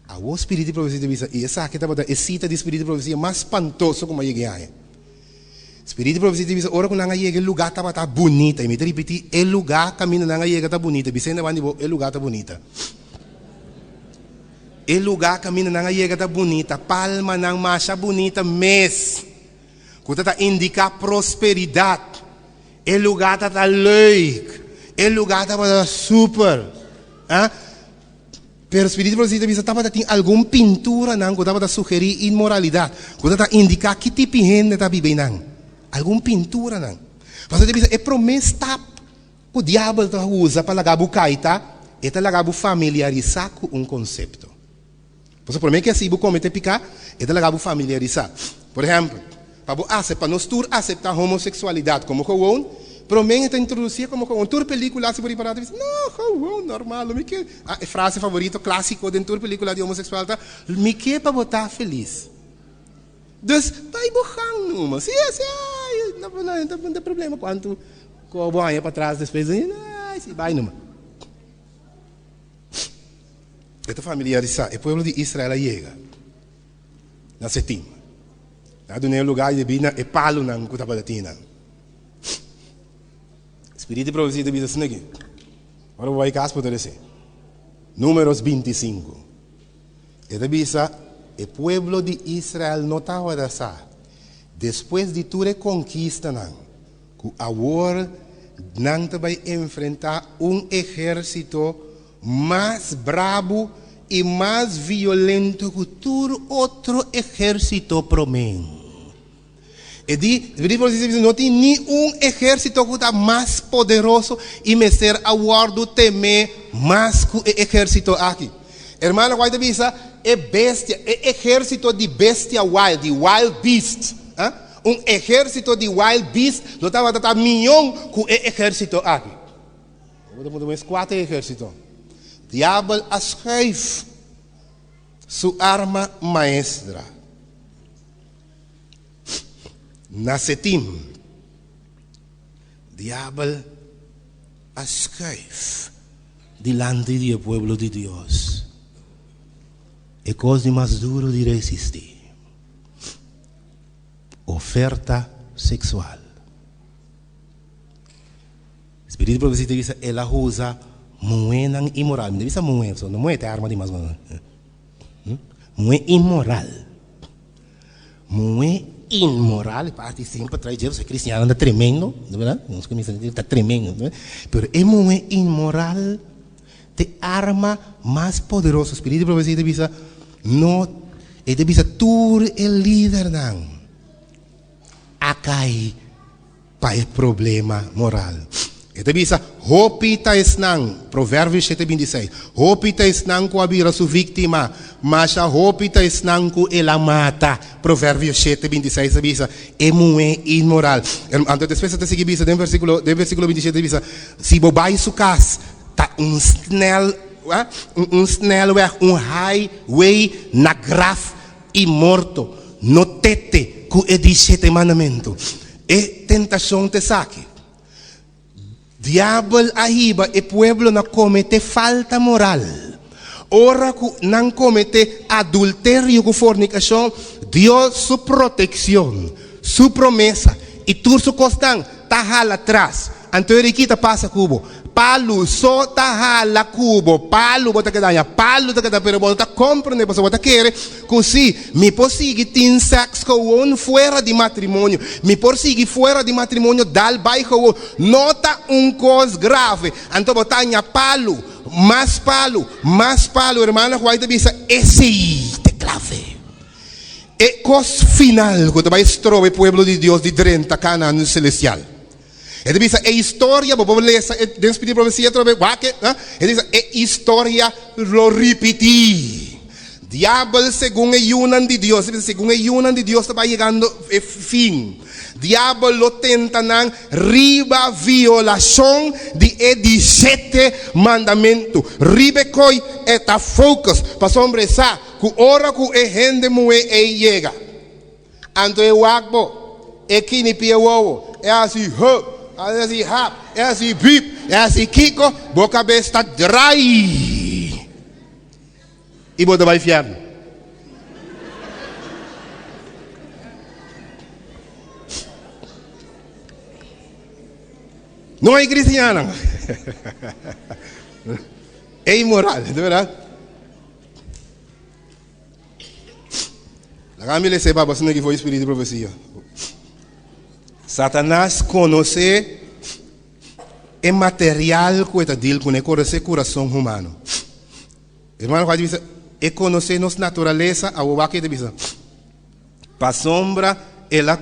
Awor spiritu di profesia ta bisa, i esaki tabata e sita di spiritu di profesia mas spantoso ku mi a yega e aña. Spiritu di profesia ta bisa, ora ku nan a yega e lugá tabata bunita. I mi ta ripití, e lugá kaminda nan a yega ta bunita. Bis'é na banda di bo, e lugá ta bunita. E lugá kaminda nan a yega ta bunita, palmanan masha bunita mes, ku ta ta indiká prosperidat. E lugá ta ta leuk, e lugá tabata super. A Pero Spiritu Profesia ta bisa tabata tin algun pinturanan ku tabata sugerí inmoralidat, ku ta ta indiká ki tipo hende ta biba einan. Algun pinturanan. Pasobra ta bisa e promé stap Ku diabel ta usa pa laga bo kai ta, e ta laga bo familiarisá ku un konsepto. Pasobra promé ku e hasi bo kometé piká, e ta laga bo familiarisá. Por ehèmpel, pa bo asep, pa nos tur aseptá homoseksualidat komo gewoon, promé e ta introdusié komo gewoon. Tur pelíkula si bo ripará ta bisa, No, gewoon, normal, lo mi ke. Ah, e frase favorito klásiko den tur pelíkula di homoseksual ta, Mi ke pa bo ta felis. Dus, bai bo gang numa. Si, si, ai, no, no, no ta problema kuantu ku bo haña patras despues. Ai, si, bai numa. E ta familiarisá. E pueblo di Israel a yega. Na Setim. Nan a dun'é e lugá debí na e palunan ku tabata tin nan. Spiritu di profesia ta bisa asina aki. Ora bo bai kas bo ta lesa. Números 25. E ta bisa, E pueblo di Israel no tabata sa, despues di tur e konkistanan, ku awor nan ta bai enfrentá un ehérsito mas brabu i mas violento ku tur otro ehérsito promé. E di, No tin ni un ehérsito ku ta mas poderoso i mester a wòrdu temé mas ku e ehérsito aki. Hermano White ta bisa, E bestia, e ehérsito di bestia wild, di wild beast, un ehérsito di wild beast lo tabata ta mion ku e ehérsito aki. Bo ta puntra mes kua ta e ehérsito? Diabel a schuif su arma maestra na Setim. Diabel a schuif dilanti di e pueblo di Dios e kos di mas duro di resistí, oferta seksual. Spiritu di profesia ta bisa el a usa muhénan inmoral. Mi ta bisa muhé, pasobra no muhé ta e arma di mas grandi. Muhé inmoral. Muhé inmoral, e parti semper trae dje, pasobra e kristiannan ta tremendo, no berdad? Nos kuminsá ta tremendo, pero e muhé inmoral ta e arma mas poderoso. Spiritu di profesia ta bisa no, e ta bisa tur e lidernan a kai. Pa e problema moral. E ta bisa, Hopi ta esnan, Proverbios shete 26, hopi ta esnan ku a bira su víktima, masha hopi ta esnan ku el a mata. Proverbios shete 26 ta bisa, E muhé inmoral. Anto despues e ta sigui bisa den versíkulo, den versíkulo 27 ta bisa, Si bo bai su kas, ta un snel, un snelweg, un highway na graf i morto no tete ku e di shete mandamentu. E tentashon ta esaki. Diabel a hiba e pueblo na komete falta moral. Ora ku nan komete adulterio ku fornikashon, Dios su protekshon, su promesa i tur su kosnan ta hala tras. Anto e riki ta pasa ku bo. Palu so ta hala ku bo. Palu bo ta keda haña. Palu ta keda, pero bo no ta komprende pasobra bo ta kere ku si mi por sigui tin sèks gewon fuera di matrimonio, mi por sigui fuera di matrimonio dal bai gewon. No ta un kos grave. Anto bo ta haña palu, mas palu, mas palu. Hermana White ta bisa, Esei ta e klave. E kos final ku ta bai stroba e pueblo di Dios di drenta Kanaan selestial. E ta bisa e historia, bo por lesa e den Spiritu di Profesia atrobe, wak e, e ta bisa e historia lo ripití. Diabel segun e yunan di Dios, e ta bisa segun e yunan di Dios ta bai yegando e fin, diabel lo tenta nan riba violashon di e di shete mandamentu. Riba e koi e ta focus, pasobra e sa ku ora ku e hende muhé ei yega, Anto e wak bo, e kini pie wowo, e hasi hup, e hasi hap, e hasi bip, e hasi kiko, bo kabes ta drai i bo ta bai fièrnu. No hay cristianan. E inmoral, de verdad. Laga mi lesa e pa boso ki for spiritu di profesia. Satanas konosé e material ku e ta deal kuné, e konosé kurason humano. Hermano Juan ta bisa, e konosé nos naturalesa, awor wak e ta bisa, pasobra el a,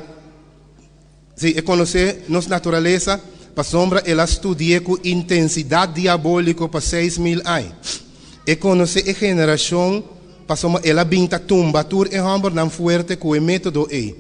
si, e konosé nos naturalesa, pasobra el a studi'é ku intensidat diabóliko pa 6000 aña. E konosé e generashon pasobra el a bin ta tumba tur e hòmbernan fuerte ku e método ei.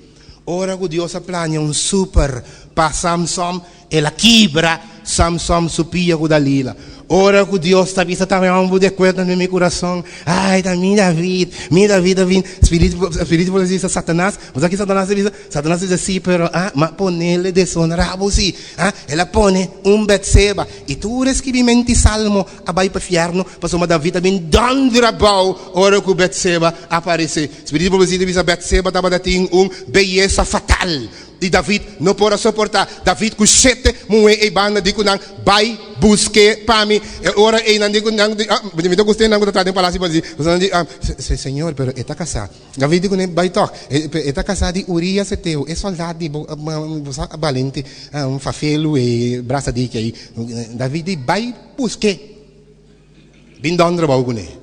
Ora ku Dios a plania un super pa Samson, el a kibra Samson su pia ku Dalila. Ora ku Dios ta bisa ta mi homber di akuerdo na mi kurason. Ai, ta mi David, mi David a bin. Spiritu, spiritu por bisa Satanas, bo sa ki Satanas a bisa? Satanas a bisa, si, pero ah, m'a ponele deshonra bo si. Ah, el a pone un Betseba. I tur e skibimenti Salmo a bai pa fièrnu, pasobra David a bin dònder abou ora ku Betseba a aparesé. Spiritu di profesia ta bisa Betseba tabata tin un beyesa fatal. I David no por a soportá. David ku shete muhé ei banda di ku nan, Bai busk'é pa mi. E ora ei nan di ku nan di, ah, mi ta gusta e nan ku ta traha den palasio pa di, pasobra nan di, ah, señor, pero e ta kasá. David di ku nan, Bai tòg. E ta kasá di Urias heteo, e sòldat di bo, bo sa balente, un fafelu ei, brasa diki ei. David di, Bai busk'é. Bin dòndra bou kuné.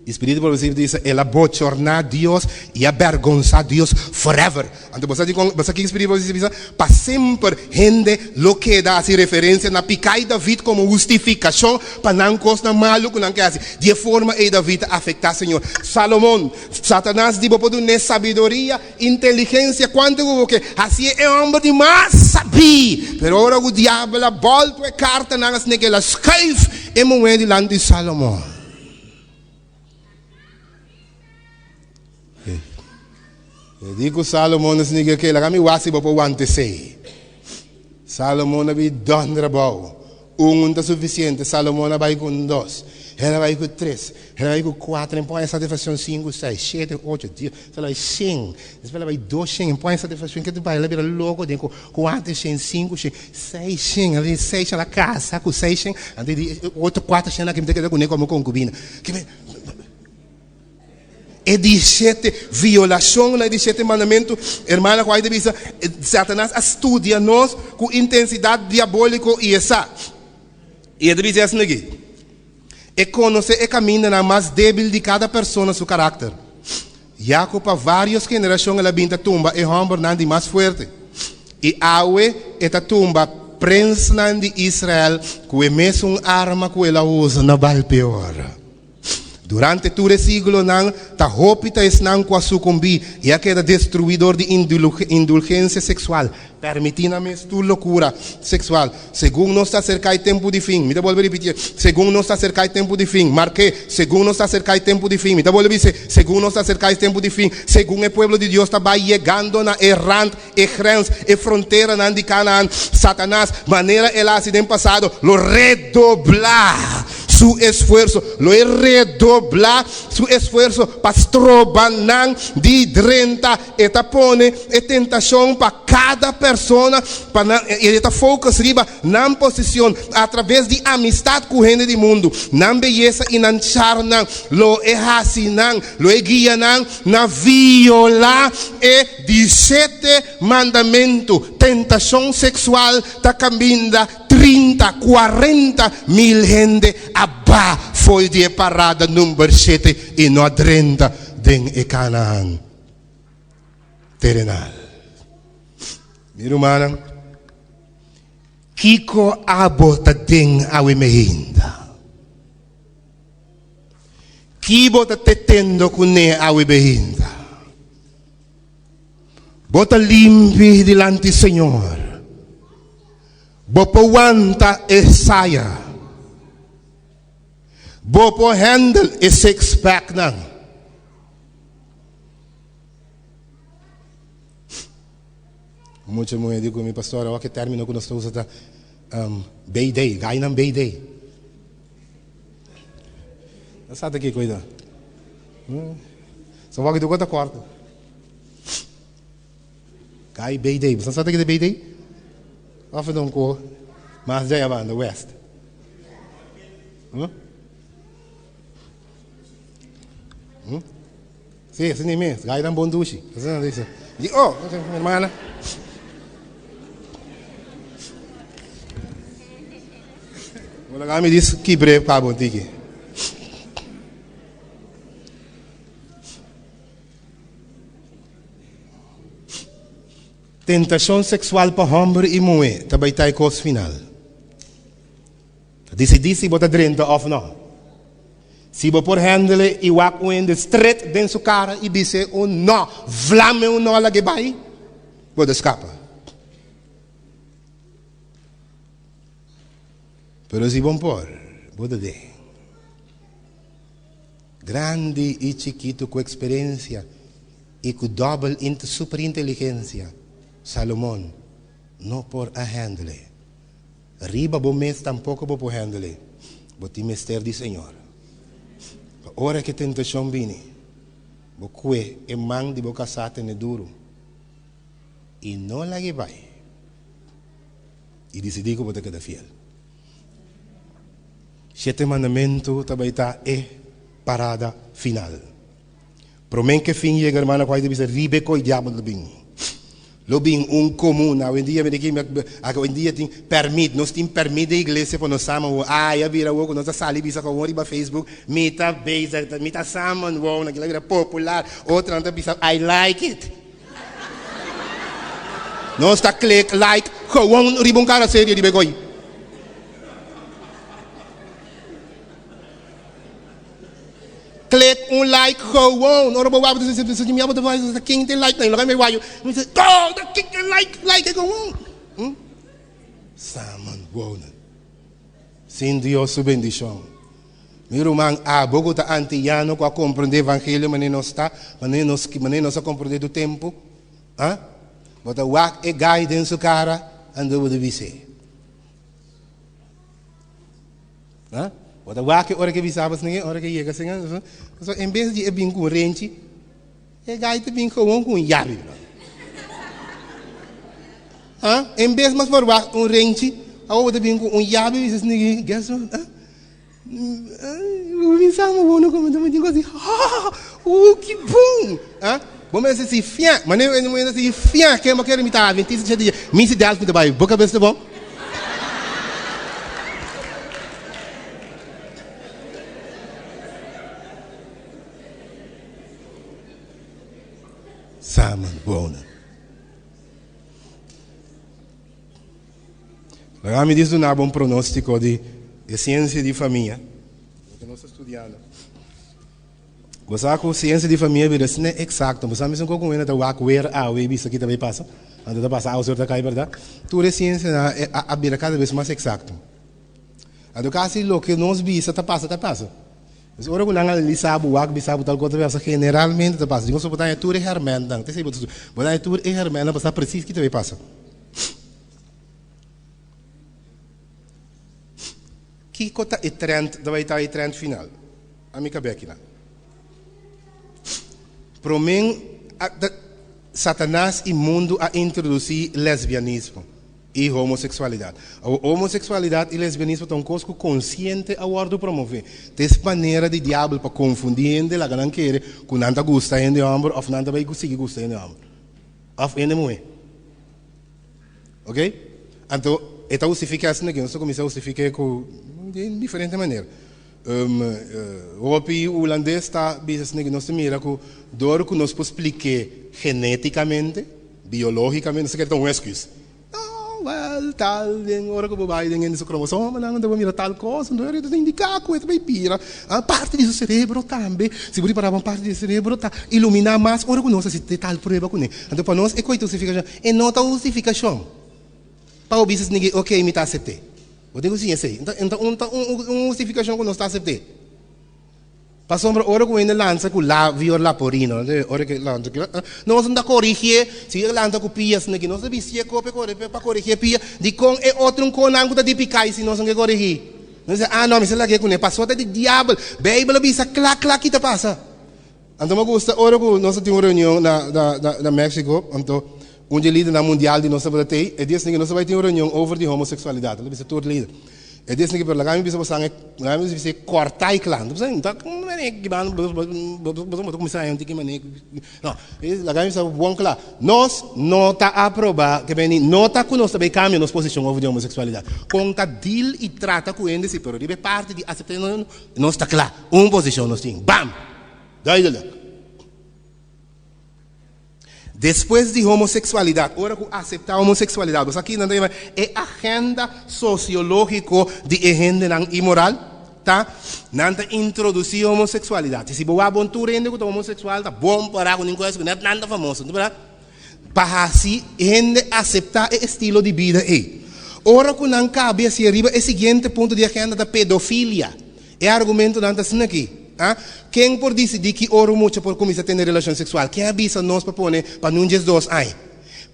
E spiritu progresivo ta bisa, El a bochorná Dios i a bèrgonsá Dios forever. Anto bo sa dikon, bo sa kiko spiritu progresivo ta bisa? Pa semper hende lo keda hasi referensia na piká i David komo hustifikashon pa nan kosnan malu ku nan ke hasi. Di e forma ei David a afektá Señor. Salomon, Satanas di bo por dun'é sabiduria, inteligensia, kuantu ku bo ke. Hasié e hòmber di mas sabí. Pero ora ku diabel a bòltu e kartanan asina ku el a skuif e muhé dilanti Salomon. E di ku Salomon a sniga ke laga mi wak si bo por wanta esei. Salomon a bi dòndra bou. Un un ta sufisiente. Salomon a bai ku un dos. El a bai ku tres. El a bai ku kuater. En pon e satisfakshon sinku, seis, shete, ocho, dies. El a bai shen. Despues el a bai dos shen. En pon e satisfakshon ke ta bai el a bira loko den ku kuater shen, sinku shen, seis shen. El a di seis shen, el a kasa ku seis shen. Anto e di e otro kuater shen aki mi ta keda kuné komo konkubina. E di shete violashon na e di shete mandamentu, hermana White ta bisa, Satanas a studia nos ku intensidat diabóliko i e sa. I e ta bisa esaki, E konosé e kamindanan mas débil di kada persona su karakter. Ya ku pa vários generashon el a bin ta tumba e hòmbernan di mas fuerte, i awe e ta tumba prensnan di Israel ku e mesun arma ku el a usa na Baal-Peor. Durante tur e siglonan, ta hopi ta esnan ku a sukumbí i a keda destruí dor di indulgensia seksual. Permití nan mes tur lokura seksual. Segun nos ta aserká e tempu di fin, mi ta bolbe ripitié, segun nos ta aserká e tempu di fin, mark'é, segun nos ta aserká e tempu di fin, mi ta bolbe bis'é, segun nos ta aserká e tempu di fin, segun e pueblo di Dios ta bai yegando na e rant, e grens, e fronteranan di Kanaan, Satanas, manera el a hasi den pasado, lo redoblá su esfuerso, lo e redoblá su esfuerso pa stroba nan di drenta. E ta pone e tentashon pa kada persona pa nan, i e ta focus riba nan posicion atraves di amistad ku hende di mundu, nan beyesa i nan charmnan. Lo e hasi nan, lo e guia nan na violá e di shete mandamentu. Tentashon seksual ta kaminda 30, 40 mil hende a ba fo'i di e parada number shete i no a drenta den e Kanaan terenal. Mi rumannan, kiko abo ta den awe meinda? Ki bo ta tetendo kuné awe meinda? Bo ta limpi dilanti Señor? Bo por wanta e saya? Bo por handle e six pack nan? Mucha muhé di ku mi, Pastor, awor ke término ku nos ta usa ta BD, gainan BD. No sa ta kiko ei ta. So wak di ku ta kòrta. Gai BD, bo sa ta kiko ta BD? Òf ta un ko mas djai abanda, west. Sí, asina mes, gainan bon dushi. Asina nan bisa. Di, oh, mi hermana. Bo laga mi dis kibr'é pa bo tiki. Tentashon seksual pa hòmber i muhé ta bai ta e kos final. Ta disidí si bo ta drenta òf nò. Si bo por handle i wak un hende stret den su kara i bis'é un nò, vlam'é un nò lag'é bai, bo ta skapa. Pero si bon por, bo ta den. Grandi i chikitu ku eksperensia i ku dòbel superinteligensia, Salomon no por a hèndel e. Riba bo mes tampoko bo por hèndel e. Bo tin mester di Señor. Pa ora ku e tentashon bini, bo kue e man di bo kasá tene duru i no lag'é bai. I disidí ku bo ta keda fiel. Shete mandamentu ta bai ta e parada final. Promé ku e fin yega, hermana White ta bisa, Riba e koi diabel ta bin. Lo bin un komun. Awendia mi di awendia tin pèrmit, nos tin pèrmit den iglesia pa nos samen wou. Ai a bira wou ku nos ta sali bisa kowon riba Facebook, mi ta bezig, mi ta samen wou, nan kila bira popular. Otronan ta bisa, I like it. Nos ta click like gewoon riba un cara serio riba e goy. Click un like gewoon. Ora bo wak bo ta si mi abo ta wak ken tin like nan. Loke mi wak yo mi ta oh ta ken tin like like gewoon. Samen wonen. Sin Dios su bendicion. Mi ruman, abo ku ta antiano ku a komprondé evangelio manera nos ta, manera nos, manera nos a komprondé tur tempu, ah, bo ta wak e gai den su kara, anto bo ta bis'é. Ah, bo ta wak e ora ke bisa bo asina, ora ke yega asina, pasobra en bes di e bin ku un renchi, e gai ta bin gewoon ku un yabi, bro. Ah, en bes mas por wak un renchi, awor bo ta bin ku un yabi, bisa asina, guess what, ah. Bo bin sa mo bo no come ta tin cos ha oh ki bon ah bo mester si fia mane bo mester si fia ken bo kere mi ta adventista shete dia mi si Delft mi ta bai bo cabes ta bon samen wonen. Laga mi dis duna bo un pronóstiko di e siensia di famia, loke nos ta studiando. Bo sa ku siensia di famia bira asina eksakto. Bo sa mesun ku un hende ta wak wer awe i bisa ki ta bai pasa. Anto ta pasa awe ta kai bèrdat. Tur e siensianan a bira kada bes mas eksakto. Anto kasi loke nos bisa ta pasa ta pasa. Pues ora ku nan analisá bo wak bisa bo tal kos ta pasa generalmente ta pasa. Dikon so bo ta haña tur e hèrmèntnan. Te esei bo ta studia. Bo ta haña tur e hèrmèntnan pa sa presis ki ta bai pasa. Kiko ta e trend ta bai ta e trend final? Ami ka beki nan. Prome Satanas i mundu a introdusí lesbianismo i homoseksualidat. Awor homoseksualidat i lesbianismo ta un kos ku konsiente a wòrdu promové. Ta es manera di diabel pa konfundí hende laga nan kere ku nan ta gusta hende hòmber òf nan ta bai sigui gusta hende hòmber òf hende muhé. Ok? Anto e ta hustifiká asina ke nos ta kuminsá hustifik'é ku den diferente manera. Hopi hulandes ta bisa asina ke nos ta mira ku dor ku nos por splik'é genétikamente, biológikamente, nos ta kere ta un èsküs. No, wèl, tal den ora ku bo bai den hende su kromosomanan anto bo mira tal kos, anto e ta indiká ku e ta bai bira parti di su serebro tambe. Si bo ripará bon parti di su serebro ta iluminá mas ora ku nos hasi tal prueba kuné. Anto pa nos e koe ta hustifikashon. E no ta hustifikashon pa bo bisa esaki, ok, mi ta asept'é. Bo tin ku siña esei. Enton un ta un hustifikashon ku nos ta asept'é. Pasobra ora ku hende lansa ku labio laporino, ora ku e lansa ku nos no ta korigié, si e lansa ku pia esaki, nos ta bistié kope kore pa korigié pia, dikon e otro un konan ku ta di piká si nos no ke korigí? Nos ta bisa, ah no, mi sa lag'é kuné, pasobra ta di diabel. Beibel a bisa kla kla ki ta pasa. Anto mi gusta ora ku nos a tin un reunion na na Mexico, anto un di e lidernan mundial di nos tabata tei, e di esaki nos a bai tin un reunion over di homoseksualidat, el a bisa tur lider. E di esaki pero laga mi bisa bo san e, laga mi bisa e kòrta e kla. Anto bo sa mane ki banda bo bo ta kuminsá haña un tiki mane, no, laga mi bisa bo bon kla, nos no ta aprobá ke beni, no ta ku nos ta bai kambia nos posishon over di homoseksualidat. Kon ta deal i trata ku hende si, pero riba e parti di aseptá nos ta kla, un posishon nos tin, bam! Duidelijk. Despues di homoseksualidat, ora ku aseptá homoseksualidat, bo sa ki nan ta yama e agenda sosiológiko di e hendenan imoral? Ta nan ta introdusí homoseksualidat. I si bo wak bon tur hende ku ta homoseksual ta bon pará ku nin kos ku nèt nan ta famoso, no ta bèrdat? Pa hasi hende aseptá e estilo di bida ei. Ora ku nan kabi hasi ariba e siguiente punto di agenda ta pedofilia. E argumentonan ta asina aki, a Ken por disidí ki ora un mucha por kuminsá tene relashon seksual? Ken a bisa nos pa pone pa nun diesdos aña?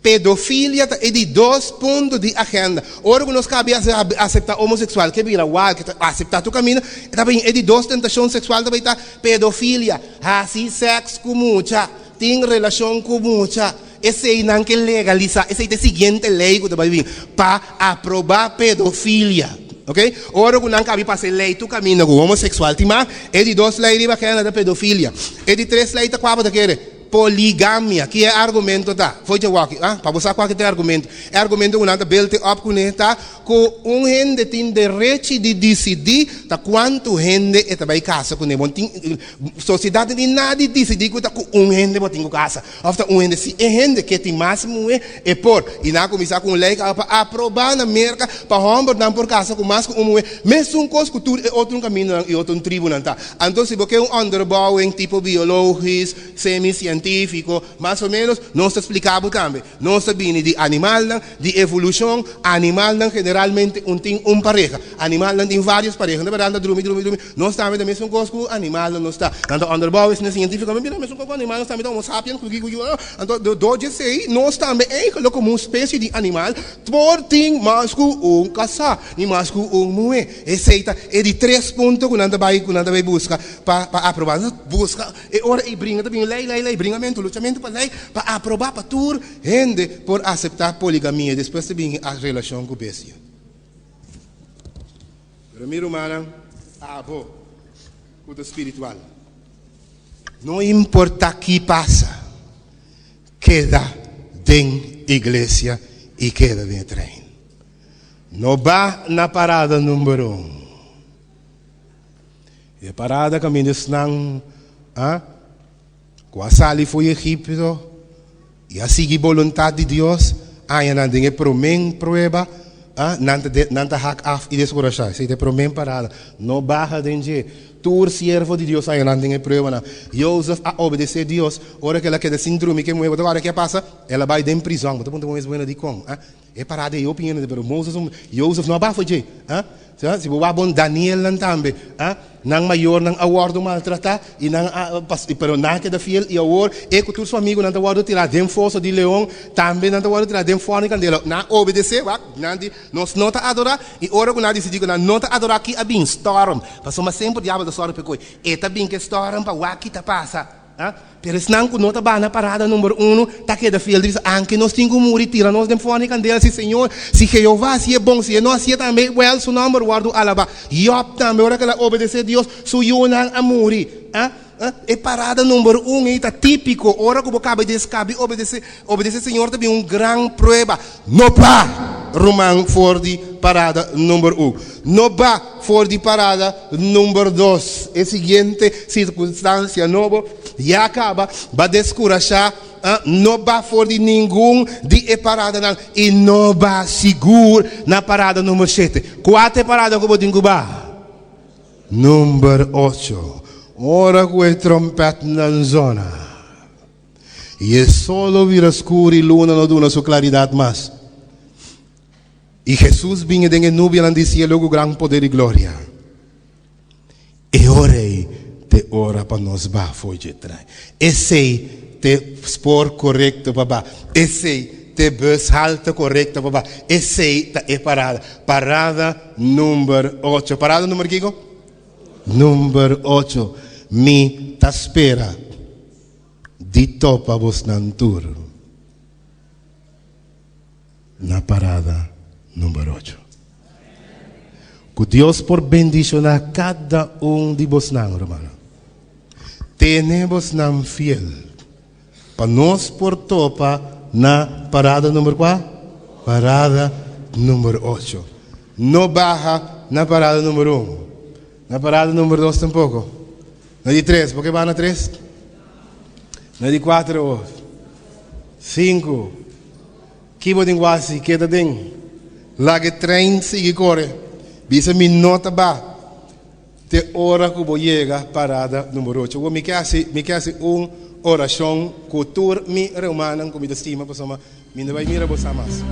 Pedofilia ta e di dos punto di agenda. Ora ku nos kabi aseptá homoseksual ke bira wal, ke ta aseptá tur kaminda, e ta bin e di dos tentashon seksual ta bai ta pedofilia, hasi sèks ku mucha, tin relashon ku mucha. Esei nan ke legalisá, esei ta e siguiente lei ku ta bai bin pa aprobá pedofilia. Ok, ora ku nan kabi pasa e lei tur kaminda ku homoseksual tin mas, e di dos lei riba agenda ta pedofilia. E di tres lei ta kua bo ta kere? Poligamia, ki e argumento ta? Fo'i dje wòki, ah, pa bo sa kua ki ta e argumento. E argumento ku nan ta belte òp kuné ta ku un hende tin derechi di disidí ta kuantu hende e ta bai kasa kuné. Bo no tin, sosiedat no tin nada di disidí ku ta ku un hende bo tin ku kasa òf ta un hende. Si e hende ke tin mas muhé, e por. I nan a kuminsá ku un lei kaba pa aprobá na Merka pa hòmbernan por kasa ku mas ku un muhé, mesun kos ku tur e otro kamindanan i otro tribunan ta. Anto si bo ke un onderbouwing tipo biologis, semi-sientífiko, mas o ménos, nos ta splika bo tambe. Nos ta bini di animalnan, di evolushon, animalnan generalmente un tin un pareha. Animalnan tin vários pareha. No ta bèrdat nan ta drumi, drumi, drumi. Nos tambe ta mesun kos ku animalnan nos ta. Nan ta onderbouw esei sientífikamente, mira, mesun kos ku animalnan nos tambe ta homo sapiens, ku ki, ku ki. Anto, dor di esei, nos tambe eigentlik komo un spesie di animal por tin mas ku un kasá i mas ku un muhé. Esei ta e di tres punto ku nan ta bai, ku nan ta bai buska pa pa aprobá. Nan ta buska e ora ei bringa ta bin lei, lei, lei, bringamentu, luchamentu pa lei pa aprobá pa tur hende por aseptá poligamia. Despues ta bin a relashon ku bestia. Pero mi rumannan, abo ku ta spiritual, no importá ki pasa, keda den iglesia i keda den e trein. No ba na parada number un. E parada kaminda esnan a ku a sali for Egipto i a sigui boluntat di Dios, aña nan den e promé prueba, a nan ta nan ta hak af i deskurashá. Esei ta e promé parada. No baha den dje. Tur siervo di Dios aña nan den e pruebanan. Jozef a obedesé Dios ora ku el a keda sin drumi ku e muhé. Bo ta wak ke a pasa? El a bai den prizòn. Bo ta puntra bo mes, Bueno, dikon? A E parada ei hopi hende, pero Moses, Jozef no a bafo dje. Ah? Si bo wak bon Danielnan tambe, ah? Nan mayornan a wòrdu maltratá i nan a, pero nan a keda fiel i awor e ku tur su amigunan ta wòrdu tirá den foso di leon, tambe nan ta wòrdu tirá den fòrnu di kandela. Nan a obedesé, wak, nan di, Nos no ta adorá. I ora ku nan a disidí ku nan no ta adorá, ki a bin? Stòrm. Pasobra semper diabel ta sòru pa e koi. E ta bin ku e stòrm pa wak ki ta pasa. A Pero esnan ku no ta baha na parada number uno ta keda fiel di bisa, Anke nos tin ku muri, tira nos den fòrnu di kandela, si Señor, si Jehová hasié bon, si e no hasié tambe, wèl, su nòmber wòrdu alabá. Yòb tambe, ora ku el a obedesé Dios, su yunan a muri. A E parada number un ei ta típiko, ora ku bo kaba di eskabi obedesé, obedesé Señor ta bin un gran prueba. No ba, ruman, for di parada number un. No ba for di parada number dos. E siguiente sirkunstansia nobo ya kaba ba deskurashá. No ba for di ningun di e paradanan i no ba sigur na parada number shete. Kua ta e parada ku bo tin ku ba? Number ocho. Ora ku e trompètnan zona. I e sol lo bira skur i luna no duna su klaridat mas. I Hesus bini den e nubianan di sielu ku gran poder i gloria. E ora ei ta e ora pa nos ba for dje trein. Esei ta e spoor korekto pa ba. Esei ta e bushalte korekto pa ba. Esei ta e parada. Parada number ocho. Parada number kiko? Number ocho. Mi ta spera di topa bosnan tur na parada number ocho. Ku Dios por bendishoná kada un di bosnan, rumannan. Tene bosnan fiel pa nos por topa na parada number kua? Parada number ocho. No baha na parada number un, na parada number dos tampoko. Na di tres, bo ke ba na tres? Na di kuater o sinku. Ki bo tin ku hasi? Keda den. Laga e trein sigui kore. Bisa mi no ta ba te ora ku bo yega parada number ocho. Awor mi ke hasi, mi ke hasi un orashon ku tur mi rumannan ku mi ta stima pasobra mi no bai mira bo sa mas.